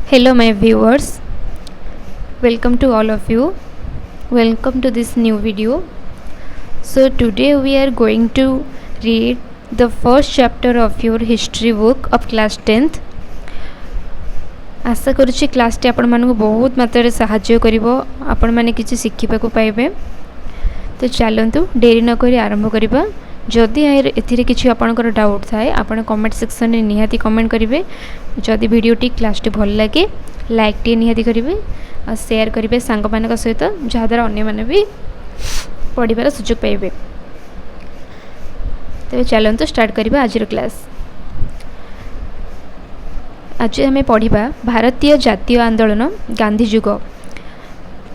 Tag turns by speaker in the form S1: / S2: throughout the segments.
S1: Hello my viewers, welcome to all of you. Welcome to this new video. So today we are going to read the first chapter of your history book of class 10th. ଆଶା କରୁଛି କ୍ଲାସ୍ଟି ଆପଣମାନଙ୍କୁ ବହୁତ ମାତ୍ରାରେ ସାହାଯ୍ୟ କରିବ, ଆପଣମାନେ କିଛି ଶିଖିବାକୁ ପାଇବେ। ତ ଚାଲନ୍ତୁ ଡେରି ନକରି ଆରମ୍ଭ କରିବା। ଯଦି ଏଥିରେ କିଛି ଆପଣଙ୍କର ଡାଉଟ୍ ଥାଏ, ଆପଣ କମେଣ୍ଟ ସେକ୍ସନରେ ନିହାତି କମେଣ୍ଟ କରିବେ। ଯଦି ଭିଡ଼ିଓଟି କ୍ଲାସ୍ଟି ଭଲ ଲାଗେ, ଲାଇକ୍ଟିଏ ନିହାତି କରିବେ ଆଉ ସେୟାର କରିବେ ସାଙ୍ଗମାନଙ୍କ ସହିତ, ଯାହାଦ୍ୱାରା ଅନ୍ୟମାନେ ବି ପଢ଼ିବାର ସୁଯୋଗ ପାଇବେ। ତେବେ ଚାଲନ୍ତୁ ଷ୍ଟାର୍ଟ କରିବା ଆଜିର କ୍ଲାସ୍। ଆଜି ଆମେ ପଢ଼ିବା ଭାରତୀୟ ଜାତୀୟ ଆନ୍ଦୋଳନ, ଗାନ୍ଧୀ ଯୁଗ,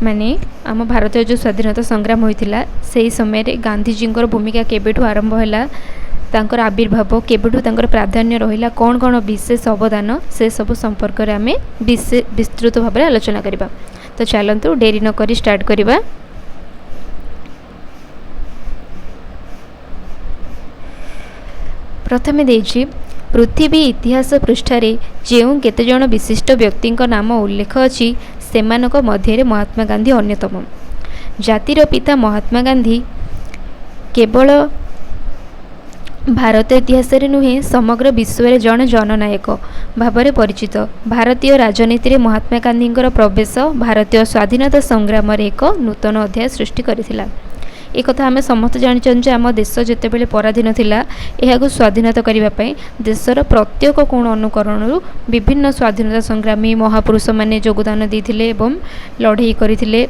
S1: ମାନେ ଆମ ଭାରତୀୟ ଯେଉଁ ସ୍ୱାଧୀନତା ସଂଗ୍ରାମ ହୋଇଥିଲା, ସେହି ସମୟରେ ଗାନ୍ଧିଜୀଙ୍କର ଭୂମିକା କେବେଠୁ ଆରମ୍ଭ ହେଲା, ତାଙ୍କର ଆବିର୍ଭାବ କେବେଠୁ, ତାଙ୍କର ପ୍ରାଧାନ୍ୟ ରହିଲା, କ'ଣ କ'ଣ ବିଶେଷ ଅବଦାନ, ସେସବୁ ସମ୍ପର୍କରେ ଆମେ ବିସ୍ତୃତ ଭାବରେ ଆଲୋଚନା କରିବା। ତ ଚାଲନ୍ତୁ ଡେରି ନକରି ଷ୍ଟାର୍ଟ କରିବା। ପ୍ରଥମେ ଦେଇଛି, ପୃଥିବୀ ଇତିହାସ ପୃଷ୍ଠାରେ ଯେଉଁ କେତେଜଣ ବିଶିଷ୍ଟ ବ୍ୟକ୍ତିଙ୍କ ନାମ ଉଲ୍ଲେଖ ଅଛି, ସେମାନଙ୍କ ମଧ୍ୟରେ ମହାତ୍ମା ଗାନ୍ଧୀ ଅନ୍ୟତମ। ଜାତିର ପିତା ମହାତ୍ମା ଗାନ୍ଧୀ କେବଳ ଭାରତ ଇତିହାସରେ ନୁହେଁ, ସମଗ୍ର ବିଶ୍ୱରେ ଜଣେ ଜନନାୟକ ଭାବରେ ପରିଚିତ। ଭାରତୀୟ ରାଜନୀତିରେ ମହାତ୍ମା ଗାନ୍ଧୀଙ୍କର ପ୍ରବେଶ ଭାରତୀୟ ସ୍ୱାଧୀନତା ସଂଗ୍ରାମରେ ଏକ ନୂତନ ଅଧ୍ୟାୟ ସୃଷ୍ଟି କରିଥିଲା। ଏକଥା ଆମେ ସମସ୍ତେ ଜାଣିଛନ୍ତି ଯେ ଆମ ଦେଶ ଯେତେବେଳେ ପରାଧୀନ ଥିଲା, ଏହାକୁ ସ୍ୱାଧୀନତା କରିବା ପାଇଁ ଦେଶର ପ୍ରତ୍ୟେକ କୋଣ ଅନୁକରଣରୁ ବିଭିନ୍ନ ସ୍ୱାଧୀନତା ସଂଗ୍ରାମୀ ମହାପୁରୁଷମାନେ ଯୋଗଦାନ ଦେଇଥିଲେ ଏବଂ ଲଢ଼େଇ କରିଥିଲେ,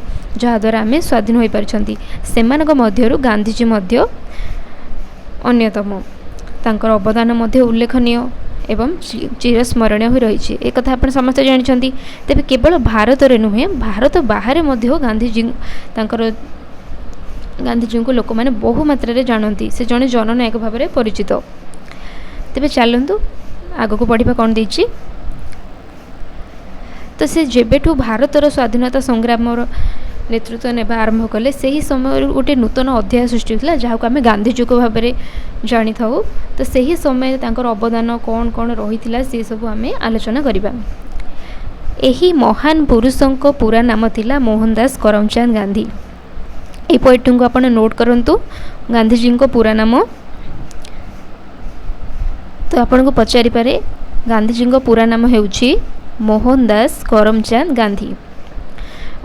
S1: ଯାହାଦ୍ୱାରା ଆମେ ସ୍ୱାଧୀନ ହୋଇପାରିଛନ୍ତି। ସେମାନଙ୍କ ମଧ୍ୟରୁ ଗାନ୍ଧିଜୀ ମଧ୍ୟ ଅନ୍ୟତମ। ତାଙ୍କର ଅବଦାନ ମଧ୍ୟ ଉଲ୍ଲେଖନୀୟ ଏବଂ ଚିରସ୍ମରଣୀୟ ହୋଇ ରହିଛି, ଏକଥା ଆପଣ ସମସ୍ତେ ଜାଣିଛନ୍ତି। ତେବେ କେବଳ ଭାରତରେ ନୁହେଁ, ଭାରତ ବାହାରେ ମଧ୍ୟ ଗାନ୍ଧିଜୀ ତାଙ୍କର ଗାନ୍ଧିଜୀଙ୍କୁ ଲୋକମାନେ ବହୁ ମାତ୍ରାରେ ଜାଣନ୍ତି। ସେ ଜଣେ ଜନନାୟକ ଭାବରେ ପରିଚିତ। ତେବେ ଚାଲନ୍ତୁ ଆଗକୁ ବଢ଼ିବା। କ'ଣ ଦେଇଛି ତ, ସେ ଯେବେଠୁ ଭାରତର ସ୍ୱାଧୀନତା ସଂଗ୍ରାମର ନେତୃତ୍ୱ ନେବା ଆରମ୍ଭ କଲେ, ସେହି ସମୟରୁ ଗୋଟିଏ ନୂତନ ଅଧ୍ୟାୟ ସୃଷ୍ଟି ହୋଇଥିଲା, ଯାହାକୁ ଆମେ ଗାନ୍ଧୀ ଯୁଗ ଭାବରେ ଜାଣିଥାଉ। ତ ସେହି ସମୟରେ ତାଙ୍କର ଅବଦାନ କ'ଣ କ'ଣ ରହିଥିଲା, ସେସବୁ ଆମେ ଆଲୋଚନା କରିବା। ଏହି ମହାନ ପୁରୁଷଙ୍କ ପୁରା ନାମ ଥିଲା ମୋହନ ଦାସ କରମଚାନ୍ଦ ଗାନ୍ଧୀ। ଏଇ ପଏଣ୍ଟଟିକୁ ଆପଣ ନୋଟ୍ କରନ୍ତୁ। ଗାନ୍ଧିଜୀଙ୍କ ପୁରା ନାମ ତ ଆପଣଙ୍କୁ ପଚାରିପାରେ। ଗାନ୍ଧିଜୀଙ୍କ ପୁରା ନାମ ହେଉଛି ମୋହନ ଦାସ କରମଚାନ୍ଦ ଗାନ୍ଧୀ।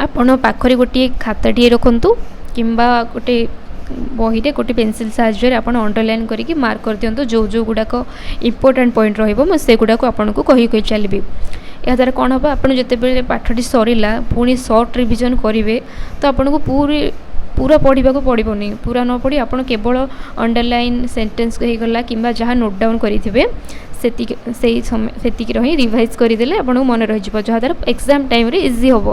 S1: ଆପଣ ପାଖରେ ଗୋଟିଏ ଖାତାଟିଏ ରଖନ୍ତୁ କିମ୍ବା ଗୋଟେ ବହିରେ ଗୋଟେ ପେନସିଲ୍ ସାହାଯ୍ୟରେ ଆପଣ ଅଣ୍ଡରଲାଇନ୍ କରିକି ମାର୍କ କରିଦିଅନ୍ତୁ ଯେଉଁ ଯେଉଁ ଗୁଡ଼ାକ ଇମ୍ପୋର୍ଟାଣ୍ଟ ପଏଣ୍ଟ ରହିବ। ମୁଁ ସେଗୁଡ଼ାକୁ ଆପଣଙ୍କୁ କହି କହି ଚାଲିବି। ଏହାଦ୍ୱାରା କ'ଣ ହେବ, ଆପଣ ଯେତେବେଳେ ପାଠଟି ସରିଲା ପୁଣି ସର୍ଟ ରିଭିଜନ୍ କରିବେ, ତ ଆପଣଙ୍କୁ ପୁରୀ ପୁରା ପଢ଼ିବାକୁ ପଡ଼ିବନି। ପୁରା ନ ପଢ଼ି ଆପଣ କେବଳ ଅଣ୍ଡରଲାଇନ୍ ସେଣ୍ଟେନ୍ସ ହେଇଗଲା କିମ୍ବା ଯାହା ନୋଟ୍ ଡାଉନ୍ କରିଥିବେ ସେତିକି, ସେଇ ସମୟ ସେତିକିର ହିଁ ରିଭାଇଜ୍ କରିଦେଲେ ଆପଣଙ୍କୁ ମନେ ରହିଯିବ, ଯାହାଦ୍ୱାରା ଏକ୍ଜାମ୍ ଟାଇମ୍ରେ ଇଜି ହେବ,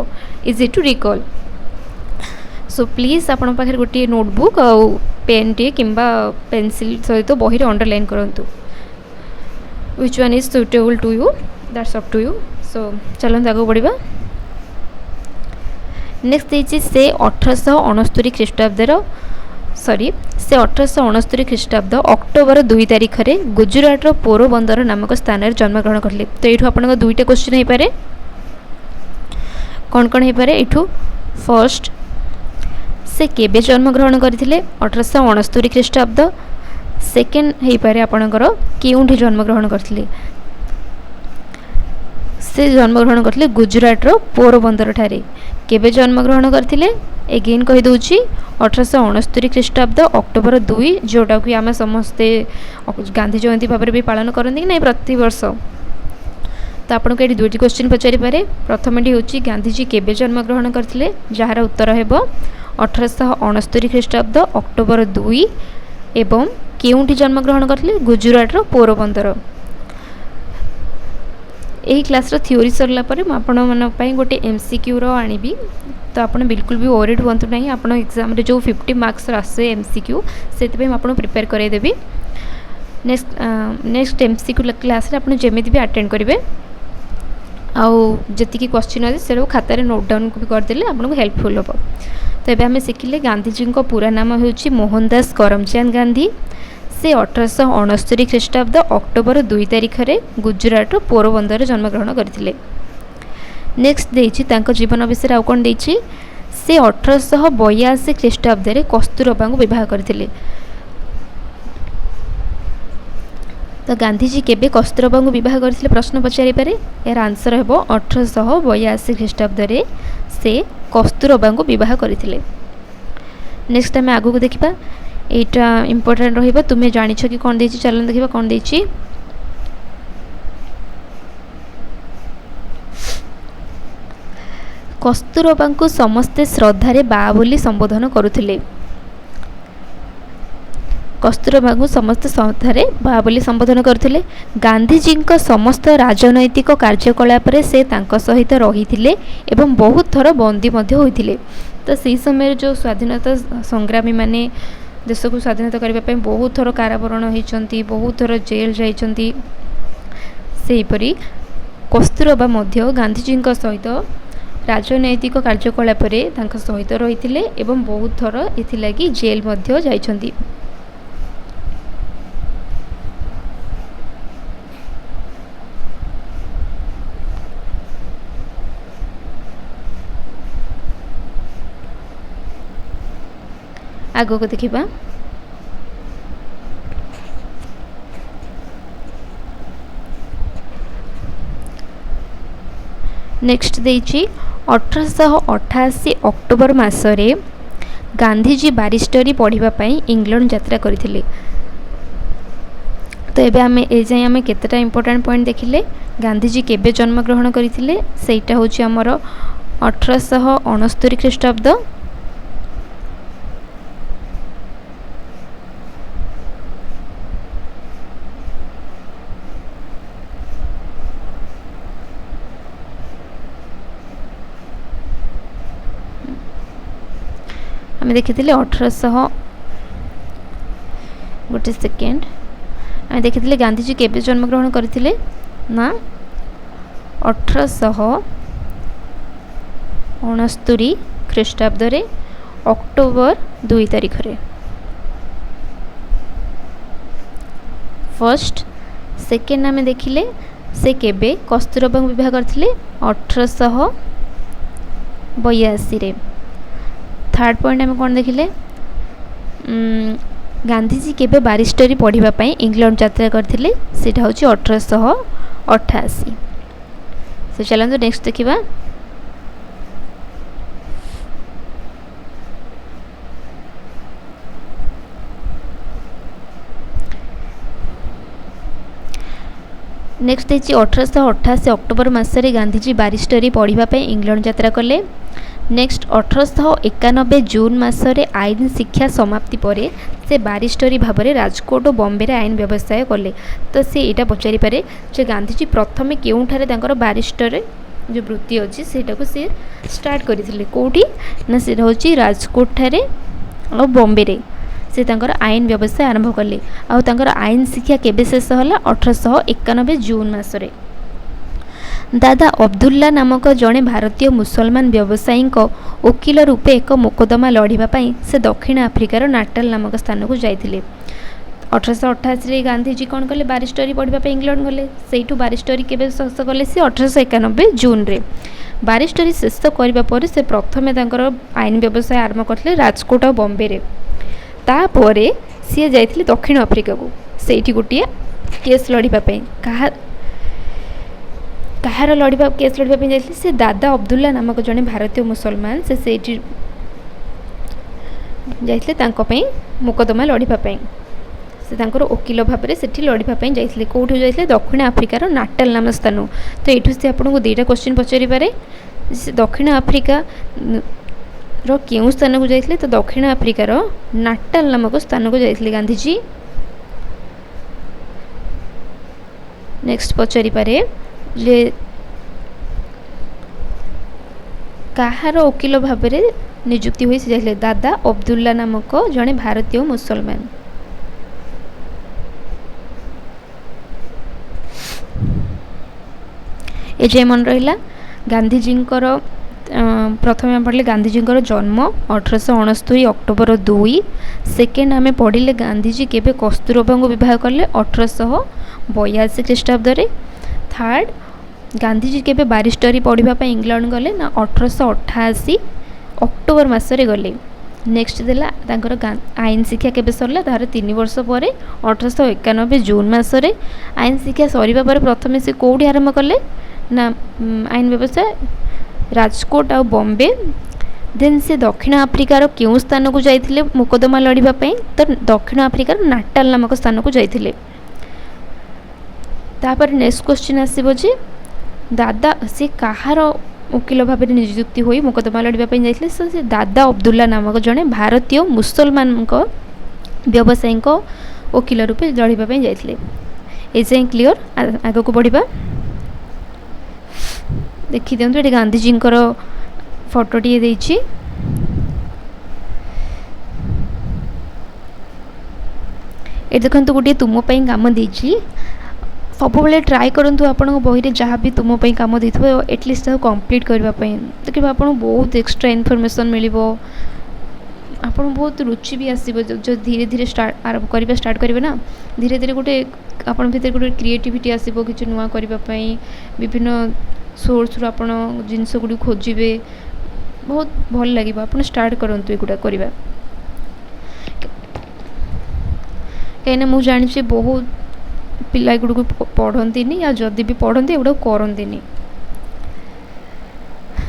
S1: easy to recall. So please ଆପଣଙ୍କ ପାଖରେ ଗୋଟିଏ ନୋଟବୁକ୍ ଆଉ ପେନ୍ଟିଏ କିମ୍ବା ପେନସିଲ୍ ସହିତ ବହିରେ ଅଣ୍ଡରଲାଇନ୍ କରନ୍ତୁ। Which one is suitable to you, that's up to you. So ଚାଲନ୍ତୁ ଆଗକୁ ବଢ଼ିବା। ନେକ୍ସଟ ଦେଇଛି, ସେ 1869 ଖ୍ରୀଷ୍ଟାବ୍ଦର, ସରି, ସେ 1869 ଖ୍ରୀଷ୍ଟାବ୍ଦ ଅକ୍ଟୋବର 2 ତାରିଖରେ ଗୁଜୁରାଟର ପୋରବନ୍ଦର ନାମକ ସ୍ଥାନରେ ଜନ୍ମଗ୍ରହଣ କରିଥିଲେ। ତ ଏଇଠୁ ଆପଣଙ୍କ ଦୁଇଟା କ୍ୱେଶ୍ଚିନ୍ ହେଇପାରେ। କ'ଣ କ'ଣ ହେଇପାରେ ଏଇଠୁ? ଫର୍ଷ୍ଟ, ସେ କେବେ ଜନ୍ମଗ୍ରହଣ କରିଥିଲେ? 1869 ଖ୍ରୀଷ୍ଟାବ୍ଦ। ସେକେଣ୍ଡ ହେଇପାରେ ଆପଣଙ୍କର, କେଉଁଠି ଜନ୍ମଗ୍ରହଣ କରିଥିଲେ? ସେ ଜନ୍ମଗ୍ରହଣ କରିଥିଲେ ଗୁଜୁରାଟର ପୋରବନ୍ଦର ଠାରେ। କେବେ ଜନ୍ମଗ୍ରହଣ କରିଥିଲେ? ଏଗେନ୍ କହିଦେଉଛି, 1869 ଖ୍ରୀଷ୍ଟାବ୍ଦ ଅକ୍ଟୋବର 2, ଯେଉଁଟାକୁ ଆମେ ସମସ୍ତେ ଗାନ୍ଧୀ ଜୟନ୍ତୀ ଭାବରେ ବି ପାଳନ କରନ୍ତି କି ନାହିଁ ପ୍ରତିବର୍ଷ? ତ ଆପଣଙ୍କୁ ଏଠି ଦୁଇଟି କ୍ୱେଶ୍ଚିନ୍ ପଚାରିପାରେ। ପ୍ରଥମଟି ହେଉଛି, ଗାନ୍ଧିଜୀ କେବେ ଜନ୍ମଗ୍ରହଣ କରିଥିଲେ, ଯାହାର ଉତ୍ତର ହେବ 1869 ଖ୍ରୀଷ୍ଟାବ୍ଦ ଅକ୍ଟୋବର 2, ଏବଂ କେଉଁଠି ଜନ୍ମଗ୍ରହଣ କରିଥିଲେ? ଗୁଜୁରାଟର ପୋରବନ୍ଦର। ଏହି କ୍ଲାସ୍ର ଥିଓରି ସରିଲା ପରେ ମୁଁ ଆପଣମାନଙ୍କ ପାଇଁ ଗୋଟେ ଏମ୍ସିକ୍ୟୁର ଆଣିବି, ତ ଆପଣ ବିଲକୁଲ ବି ୱରିଡ୍ ହୁଅନ୍ତୁ ନାହିଁ। ଆପଣ ଏକ୍ଜାମ୍ରେ ଯେଉଁ 50 ମାର୍କସର ଆସେ ଏମ୍ସିକ୍ୟୁ, ସେଥିପାଇଁ ମୁଁ ଆପଣଙ୍କୁ ପ୍ରିପେୟାର କରାଇଦେବି। ନେକ୍ସଟ ଏମ୍ସିକ୍ୟୁ କ୍ଲାସ୍ରେ ଆପଣ ଯେମିତି ବି ଆଟେଣ୍ଡ କରିବେ ଆଉ ଯେତିକି କ୍ୱଶ୍ଚିନ୍ ଅଛି ସେଟାକୁ ଖାତାରେ ନୋଟ୍ ଡାଉନ୍ ବି କରିଦେଲେ ଆପଣଙ୍କୁ ହେଲ୍ପଫୁଲ୍ ହେବ। ତ ଏବେ ଆମେ ଶିଖିଲେ, ଗାନ୍ଧିଜୀଙ୍କ ପୁରା ନାମ ହେଉଛି ମୋହନ ଦାସ କରମଚାନ୍ଦ ଗାନ୍ଧୀ। ସେ 1869 ଖ୍ରୀଷ୍ଟାବ୍ଦ ଅକ୍ଟୋବର 2 ତାରିଖରେ ଗୁଜୁରାଟର ପୋରବନ୍ଦରରେ ଜନ୍ମଗ୍ରହଣ କରିଥିଲେ। ନେକ୍ସଟ ଦେଇଛି ତାଙ୍କ ଜୀବନ ବିଷୟରେ ଆଉ କ'ଣ ଦେଇଛି, ସେ 1882 ଖ୍ରୀଷ୍ଟାବ୍ଦରେ କସ୍ତୁରବାଙ୍କୁ ବିବାହ କରିଥିଲେ। ତ ଗାନ୍ଧିଜୀ କେବେ କସ୍ତୁରବାଙ୍କୁ ବିବାହ କରିଥିଲେ ପ୍ରଶ୍ନ ପଚାରିପାରେ। ଏହାର ଆନ୍ସର୍ ହେବ 1882 ଖ୍ରୀଷ୍ଟାବ୍ଦରେ ସେ କସ୍ତୁରବାଙ୍କୁ ବିବାହ କରିଥିଲେ। ନେକ୍ସଟ ଆମେ ଆଗକୁ ଦେଖିବା, ଏଇଟା ଇମ୍ପୋର୍ଟାଣ୍ଟ ରହିବ। ତୁମେ ଜାଣିଛ କି କ'ଣ ଦେଇଛି, ଚାଲନ୍ତୁ ଦେଖିବା କ'ଣ ଦେଇଛି। କସ୍ତୁରବାଙ୍କୁ ସମସ୍ତେ ଶ୍ରଦ୍ଧାରେ ବା ବୋଲି ସମ୍ବୋଧନ କରୁଥିଲେ। କସ୍ତୁରବାଙ୍କୁ ସମସ୍ତେ ଶ୍ରଦ୍ଧାରେ ବା ବୋଲି ସମ୍ବୋଧନ କରୁଥିଲେ। ଗାନ୍ଧିଜୀଙ୍କ ସମସ୍ତ ରାଜନୈତିକ କାର୍ଯ୍ୟକଳାପରେ ସେ ତାଙ୍କ ସହିତ ରହିଥିଲେ ଏବଂ ବହୁତ ଥର ବନ୍ଦୀ ମଧ୍ୟ ହୋଇଥିଲେ। ତ ସେହି ସମୟରେ ଯେଉଁ ସ୍ୱାଧୀନତା ସଂଗ୍ରାମୀମାନେ ଦେଶକୁ ସ୍ୱାଧୀନତା କରିବା ପାଇଁ ବହୁତ ଥର କାରାବରଣ ହୋଇଛନ୍ତି, ବହୁତ ଥର ଜେଲ୍ ଯାଇଛନ୍ତି, ସେହିପରି କସ୍ତୁରବା ମଧ୍ୟ ଗାନ୍ଧିଜୀଙ୍କ ସହିତ ରାଜନୈତିକ କାର୍ଯ୍ୟକଳାପରେ ତାଙ୍କ ସହିତ ରହିଥିଲେ ଏବଂ ବହୁତ ଥର ଏଥିଲାଗି ଜେଲ୍ ମଧ୍ୟ ଯାଇଛନ୍ତି। ଆଗକୁ ଦେଖିବା। ନେକ୍ସଟ ଦେଇଛି 1888 ଅକ୍ଟୋବର ମାସରେ ଗାନ୍ଧିଜୀ ବାରିଷ୍ଟରୀ ପଢ଼ିବା ପାଇଁ ଇଂଲଣ୍ଡ ଯାତ୍ରା କରିଥିଲେ। ତ ଏବେ ଆମେ ଏ ଯାଏଁ ଆମେ କେତେଟା ଇମ୍ପୋର୍ଟାଣ୍ଟ ପଏଣ୍ଟ ଦେଖିଲେ। ଗାନ୍ଧିଜୀ କେବେ ଜନ୍ମଗ୍ରହଣ କରିଥିଲେ, ସେଇଟା ହେଉଛି ଆମର 1869 ଖ୍ରୀଷ୍ଟାବ୍ଦ। ଆମେ ଦେଖିଥିଲେ 1800, ଗୋଟେ ସେକେଣ୍ଡ, ଆମେ ଦେଖିଥିଲେ ଗାନ୍ଧିଜୀ କେବେ ଜନ୍ମଗ୍ରହଣ କରିଥିଲେ ନା 1869 ଖ୍ରୀଷ୍ଟାବ୍ଦରେ ଅକ୍ଟୋବର 2 ତାରିଖରେ। ଫର୍ଷ୍ଟ। ସେକେଣ୍ଡ ଆମେ ଦେଖିଲେ ସେ କେବେ କସ୍ତୁରବାଙ୍କୁ ବିବାହ କରିଥିଲେ, 1882ରେ। ଥାର୍ଡ଼ ପଏଣ୍ଟ ଆମେ କ'ଣ ଦେଖିଲେ, ଗାନ୍ଧିଜୀ କେବେ ବାରିଷ୍ଟରୀ ପଢ଼ିବା ପାଇଁ ଇଂଲଣ୍ଡ ଯାତ୍ରା କରିଥିଲେ, ସେଇଟା ହେଉଛି 1888। ସୋ ଚାଲନ୍ତୁ ନେକ୍ସଟ ଦେଖିବା। ନେକ୍ସଟ ହେଇଛି 1888 ଅକ୍ଟୋବର ମାସରେ ଗାନ୍ଧିଜୀ ବାରିଷ୍ଟରୀ ପଢ଼ିବା ପାଇଁ ଇଂଲଣ୍ଡ ଯାତ୍ରା କଲେ। ନେକ୍ସଟ 1891 ଜୁନ୍ ମାସରେ ଆଇନ ଶିକ୍ଷା ସମାପ୍ତି ପରେ ସେ ବାରିଷ୍ଟରୀ ଭାବରେ ରାଜକୋଟ ଓ ବମ୍ବେରେ ଆଇନ ବ୍ୟବସାୟ କଲେ। ତ ସେ ଏଇଟା ପଚାରିପାରେ ଯେ ଗାନ୍ଧିଜୀ ପ୍ରଥମେ କେଉଁଠାରେ ତାଙ୍କର ବାରିଷ୍ଟରରେ ଯେଉଁ ବୃତ୍ତି ଅଛି ସେଇଟାକୁ ସେ ଷ୍ଟାର୍ଟ କରିଥିଲେ, କେଉଁଠି ନା ସେଇଟା ହେଉଛି ରାଜକୋଟ ଠାରେ ଆଉ ବମ୍ବେରେ ସେ ତାଙ୍କର ଆଇନ ବ୍ୟବସାୟ ଆରମ୍ଭ କଲେ। ଆଉ ତାଙ୍କର ଆଇନ ଶିକ୍ଷା କେବେ ଶେଷ ହେଲା, 1891 ଜୁନ୍ ମାସରେ। ଦାଦା ଅବଦୁଲ୍ଲା ନାମକ ଜଣେ ଭାରତୀୟ ମୁସଲମାନ ବ୍ୟବସାୟୀଙ୍କ ଓକିଲ ରୂପେ ଏକ ମୋକଦ୍ଦମା ଲଢ଼ିବା ପାଇଁ ସେ ଦକ୍ଷିଣ ଆଫ୍ରିକାର ନାଟାଲ ନାମକ ସ୍ଥାନକୁ ଯାଇଥିଲେ। 1888ରେ ଗାନ୍ଧିଜୀ କ'ଣ କଲେ, ବାରିଷ୍ଟରୀ ପଢ଼ିବା ପାଇଁ ଇଂଲଣ୍ଡ ଗଲେ। ସେଇଠୁ ବାରିଷ୍ଟରୀ କେବେ ଶେଷ କଲେ ସେ 1891 ଜୁନ୍ରେ। ବାରିଷ୍ଟରୀ ଶେଷ କରିବା ପରେ ସେ ପ୍ରଥମେ ତାଙ୍କର ଆଇନ ବ୍ୟବସାୟ ଆରମ୍ଭ କରିଥିଲେ ରାଜକୋଟ ଆଉ ବମ୍ବେରେ। ତାପରେ ସିଏ ଯାଇଥିଲେ ଦକ୍ଷିଣ ଆଫ୍ରିକାକୁ, ସେଇଠି ଗୋଟିଏ କେସ୍ ଲଢ଼ିବା ପାଇଁ। କାହାର ଲଢ଼ିବା କେସ୍ ଲଢ଼ିବା ପାଇଁ ଯାଇଥିଲେ ସେ ଦାଦା ଅବଦୁଲ୍ଲା ନାମକ ଜଣେ ଭାରତୀୟ ମୁସଲମାନ, ସେ ସେଇଠି ଯାଇଥିଲେ ତାଙ୍କ ପାଇଁ ମୋକଦ୍ଦମା ଲଢ଼ିବା ପାଇଁ। ସେ ତାଙ୍କର ଓକିଲ ଭାବରେ ସେଠି ଲଢ଼ିବା ପାଇଁ ଯାଇଥିଲେ। କେଉଁଠୁ ଯାଇଥିଲେ, ଦକ୍ଷିଣ ଆଫ୍ରିକାର ନାଟାଲ ନାମ ସ୍ଥାନ। ତ ଏଇଠୁ ସେ ଆପଣଙ୍କୁ ଦୁଇଟା କ୍ୱେଶ୍ଚିନ୍ ପଚାରିପାରେ, ସେ ଦକ୍ଷିଣ ଆଫ୍ରିକାର କେଉଁ ସ୍ଥାନକୁ ଯାଇଥିଲେ, ତ ଦକ୍ଷିଣ ଆଫ୍ରିକାର ନାଟାଲ ନାମକ ସ୍ଥାନକୁ ଯାଇଥିଲେ ଗାନ୍ଧିଜୀ। ନେକ୍ସଟ ପଚାରିପାରେ ଯେ କାହାର ଓକିଲ ଭାବରେ ନିଯୁକ୍ତି ହୋଇ ସେ ଯାଇଥିଲେ, ଦାଦା ଅବଦୁଲ୍ଲା ନାମକ ଜଣେ ଭାରତୀୟ ମୁସଲମାନ। ଏ ଯାଏଁ ମନେ ରହିଲା ଗାନ୍ଧିଜୀଙ୍କର ପ୍ରଥମେ ଆମେ ପଢ଼ିଲେ ଗାନ୍ଧିଜୀଙ୍କର ଜନ୍ମ 1869 ଅକ୍ଟୋବର 2। ସେକେଣ୍ଡ ଆମେ ପଢ଼ିଲେ ଗାନ୍ଧିଜୀ କେବେ କସ୍ତୁରବାଙ୍କୁ ବିବାହ କଲେ, 1882 ଖ୍ରୀଷ୍ଟାବ୍ଦରେ। ଥାର୍ଡ଼ ଗାନ୍ଧିଜୀ କେବେ ବାରିଷ୍ଟରୀ ପଢ଼ିବା ପାଇଁ ଇଂଲଣ୍ଡ ଗଲେ ନା 1888 ଅକ୍ଟୋବର ମାସରେ ଗଲେ। ନେକ୍ସଟ ଦେଲା ତାଙ୍କର ଆଇନ ଶିକ୍ଷା କେବେ ସରିଲା, ତାହାର 3 ବର୍ଷ ପରେ 1891 ଜୁନ୍ ମାସରେ। ଆଇନ ଶିକ୍ଷା ସରିବା ପରେ ପ୍ରଥମେ ସେ କେଉଁଠି ଆରମ୍ଭ କଲେ ନା ଆଇନ ବ୍ୟବସାୟ ରାଜକୋଟ ଆଉ ବମ୍ବେ। ଦେନ୍ ସେ ଦକ୍ଷିଣ ଆଫ୍ରିକାର କେଉଁ ସ୍ଥାନକୁ ଯାଇଥିଲେ ମୋକଦ୍ଦମା ଲଢ଼ିବା ପାଇଁ, ତ ଦକ୍ଷିଣ ଆଫ୍ରିକାର ନାଟାଲ ନାମକ ସ୍ଥାନକୁ ଯାଇଥିଲେ। ତାପରେ ନେକ୍ସଟ କ୍ୱେଶ୍ଚିନ୍ ଆସିବ ଯେ ଦାଦା ସେ କାହାର ଓକିଲ ଭାବରେ ନିଯୁକ୍ତି ହୋଇ ମୋକଦ୍ଦମା ଲଢ଼ିବା ପାଇଁ ଯାଇଥିଲେ, ସେ ଦାଦା ଅବଦୁଲ୍ଲା ନାମକ ଜଣେ ଭାରତୀୟ ମୁସଲମାନଙ୍କ ବ୍ୟବସାୟୀଙ୍କ ଓକିଲ ରୂପେ ଲଢ଼ିବା ପାଇଁ ଯାଇଥିଲେ। ଏ ଯାଏଁ କ୍ଲିଅର୍? ଆଗକୁ ବଢ଼ିବା। ଦେଖିଦିଅନ୍ତୁ ଏଠି ଗାନ୍ଧିଜୀଙ୍କର ଫଟୋଟିଏ ଦେଇଛି। ଏଠି ଦେଖନ୍ତୁ ଗୋଟିଏ ତୁମ ପାଇଁ କାମ ଦେଇଛି। ସବୁବେଳେ ଟ୍ରାଏ କରନ୍ତୁ ଆପଣଙ୍କ ବହିରେ ଯାହା ବି ତୁମ ପାଇଁ କାମ ଦେଇଥିବ ଏଟଲିଷ୍ଟ ତାକୁ କମ୍ପ୍ଲିଟ୍ କରିବା ପାଇଁ। ଦେଖିବେ ଆପଣଙ୍କୁ ବହୁତ ଏକ୍ସଟ୍ରା ଇନଫର୍ମେସନ୍ ମିଳିବ, ଆପଣଙ୍କୁ ବହୁତ ରୁଚି ବି ଆସିବ। ଯଦି ଧୀରେ ଧୀରେ କରିବା ଷ୍ଟାର୍ଟ କରିବେ ନା, ଧୀରେ ଧୀରେ ଗୋଟେ ଆପଣଙ୍କ ଭିତରେ ଗୋଟେ କ୍ରିଏଟିଭିଟି ଆସିବ କିଛି ନୂଆ କରିବା ପାଇଁ। ବିଭିନ୍ନ ସୋର୍ସରୁ ଆପଣ ଜିନିଷ ଗୁଡ଼ିକୁ ଖୋଜିବେ, ବହୁତ ଭଲ ଲାଗିବ। ଆପଣ ଷ୍ଟାର୍ଟ କରନ୍ତୁ ଏଗୁଡ଼ା କରିବା, କାହିଁକିନା ମୁଁ ଜାଣିଛି ବହୁତ ପିଲା ଏଗୁଡ଼ିକୁ ପଢ଼ନ୍ତିନି, ଆଉ ଯଦି ବି ପଢ଼ନ୍ତି ଏଗୁଡ଼ାକୁ କରନ୍ତିନି।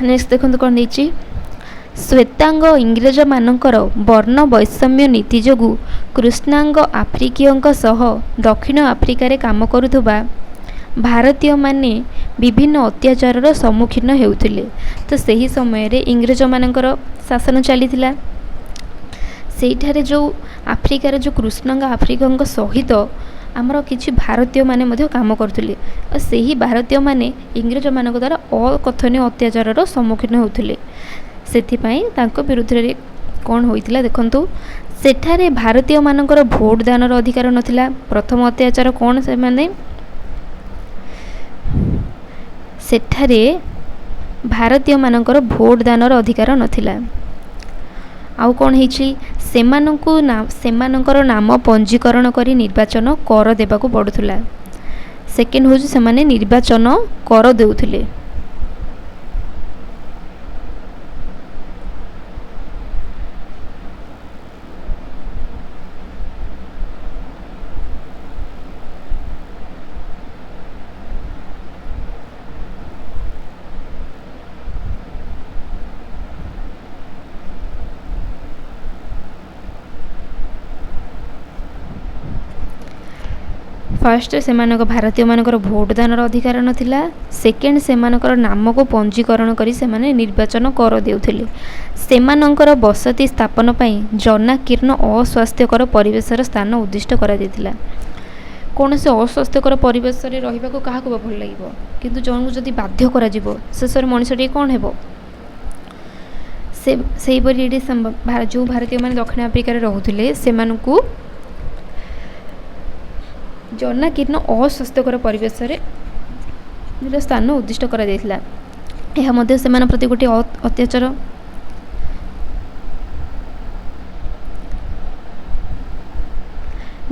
S1: ନେକ୍ସଟ ଦେଖନ୍ତୁ କ'ଣ ଦେଇଛି। ଶ୍ୱେତାଙ୍ଗ ଇଂରେଜମାନଙ୍କର ବର୍ଣ୍ଣ ବୈଷମ୍ୟ ନୀତି ଯୋଗୁଁ କୃଷ୍ଣାଙ୍ଗ ଆଫ୍ରିକୀୟଙ୍କ ସହ ଦକ୍ଷିଣ ଆଫ୍ରିକାରେ କାମ କରୁଥିବା ଭାରତୀୟମାନେ ବିଭିନ୍ନ ଅତ୍ୟାଚାରର ସମ୍ମୁଖୀନ ହେଉଥିଲେ। ତ ସେହି ସମୟରେ ଇଂରେଜମାନଙ୍କର ଶାସନ ଚାଲିଥିଲା। ସେଇଠାରେ ଯେଉଁ ଆଫ୍ରିକାର ଯେଉଁ କୃଷ୍ଣାଙ୍ଗ ଆଫ୍ରିକଙ୍କ ସହିତ ଆମର କିଛି ଭାରତୀୟମାନେ ମଧ୍ୟ କାମ କରୁଥିଲେ, ଆଉ ସେହି ଭାରତୀୟମାନେ ଇଂରେଜମାନଙ୍କ ଦ୍ୱାରା ଅକଥନୀୟ ଅତ୍ୟାଚାରର ସମ୍ମୁଖୀନ ହେଉଥିଲେ। ସେଥିପାଇଁ ତାଙ୍କ ବିରୁଦ୍ଧରେ କ'ଣ ହୋଇଥିଲା ଦେଖନ୍ତୁ। ସେଠାରେ ଭାରତୀୟମାନଙ୍କର ଭୋଟ ଦାନର ଅଧିକାର ନଥିଲା। ପ୍ରଥମ ଅତ୍ୟାଚାର କ'ଣ, ସେମାନେ ସେଠାରେ ଭାରତୀୟମାନଙ୍କର ଭୋଟ ଦାନର ଅଧିକାର ନଥିଲା। ଆଉ କ'ଣ ହେଇଛି, ସେମାନଙ୍କୁ ସେମାନଙ୍କର ନାମ ପଞ୍ଜୀକରଣ କରି ନିର୍ବାଚନ କର ଦେବାକୁ ପଡ଼ୁଥିଲା। ସେକେଣ୍ଡ ହେଉଛି ସେମାନେ ନିର୍ବାଚନ କର ଦେଉଥିଲେ। ଫାର୍ଷ୍ଟ ସେମାନଙ୍କ ଭାରତୀୟମାନଙ୍କର ଭୋଟ ଦାନର ଅଧିକାର ନଥିଲା। ସେକେଣ୍ଡ ସେମାନଙ୍କର ନାମକୁ ପଞ୍ଜୀକରଣ କରି ସେମାନେ ନିର୍ବାଚନ କର ଦେଉଥିଲେ। ସେମାନଙ୍କର ବସତି ସ୍ଥାପନ ପାଇଁ ଜନାକୀର୍ଣ୍ଣ ଅସ୍ୱାସ୍ଥ୍ୟକର ପରିବେଶର ସ୍ଥାନ ଉଦ୍ଦିଷ୍ଟ କରାଯାଇଥିଲା। କୌଣସି ଅସ୍ୱାସ୍ଥ୍ୟକର ପରିବେଶରେ ରହିବାକୁ କାହାକୁ ବା ଭଲ ଲାଗିବ, କିନ୍ତୁ ଜଣଙ୍କୁ ଯଦି ବାଧ୍ୟ କରାଯିବ ଶେଷରେ ମଣିଷଟିଏ କ'ଣ ହେବ। ସେହିପରି ଏଠି ଯେଉଁ ଭାରତୀୟମାନେ ଦକ୍ଷିଣ ଆଫ୍ରିକାରେ ରହୁଥିଲେ ସେମାନଙ୍କୁ ଜନାକୀର୍ଣ୍ଣ ଅସ୍ୱାସ୍ଥ୍ୟକର ପରିବେଶରେ ସ୍ଥାନ ଉଦ୍ଦିଷ୍ଟ କରାଯାଇଥିଲା। ଏହା ମଧ୍ୟ ସେମାନଙ୍କ ପ୍ରତି ଗୋଟିଏ ଅତ୍ୟାଚାର।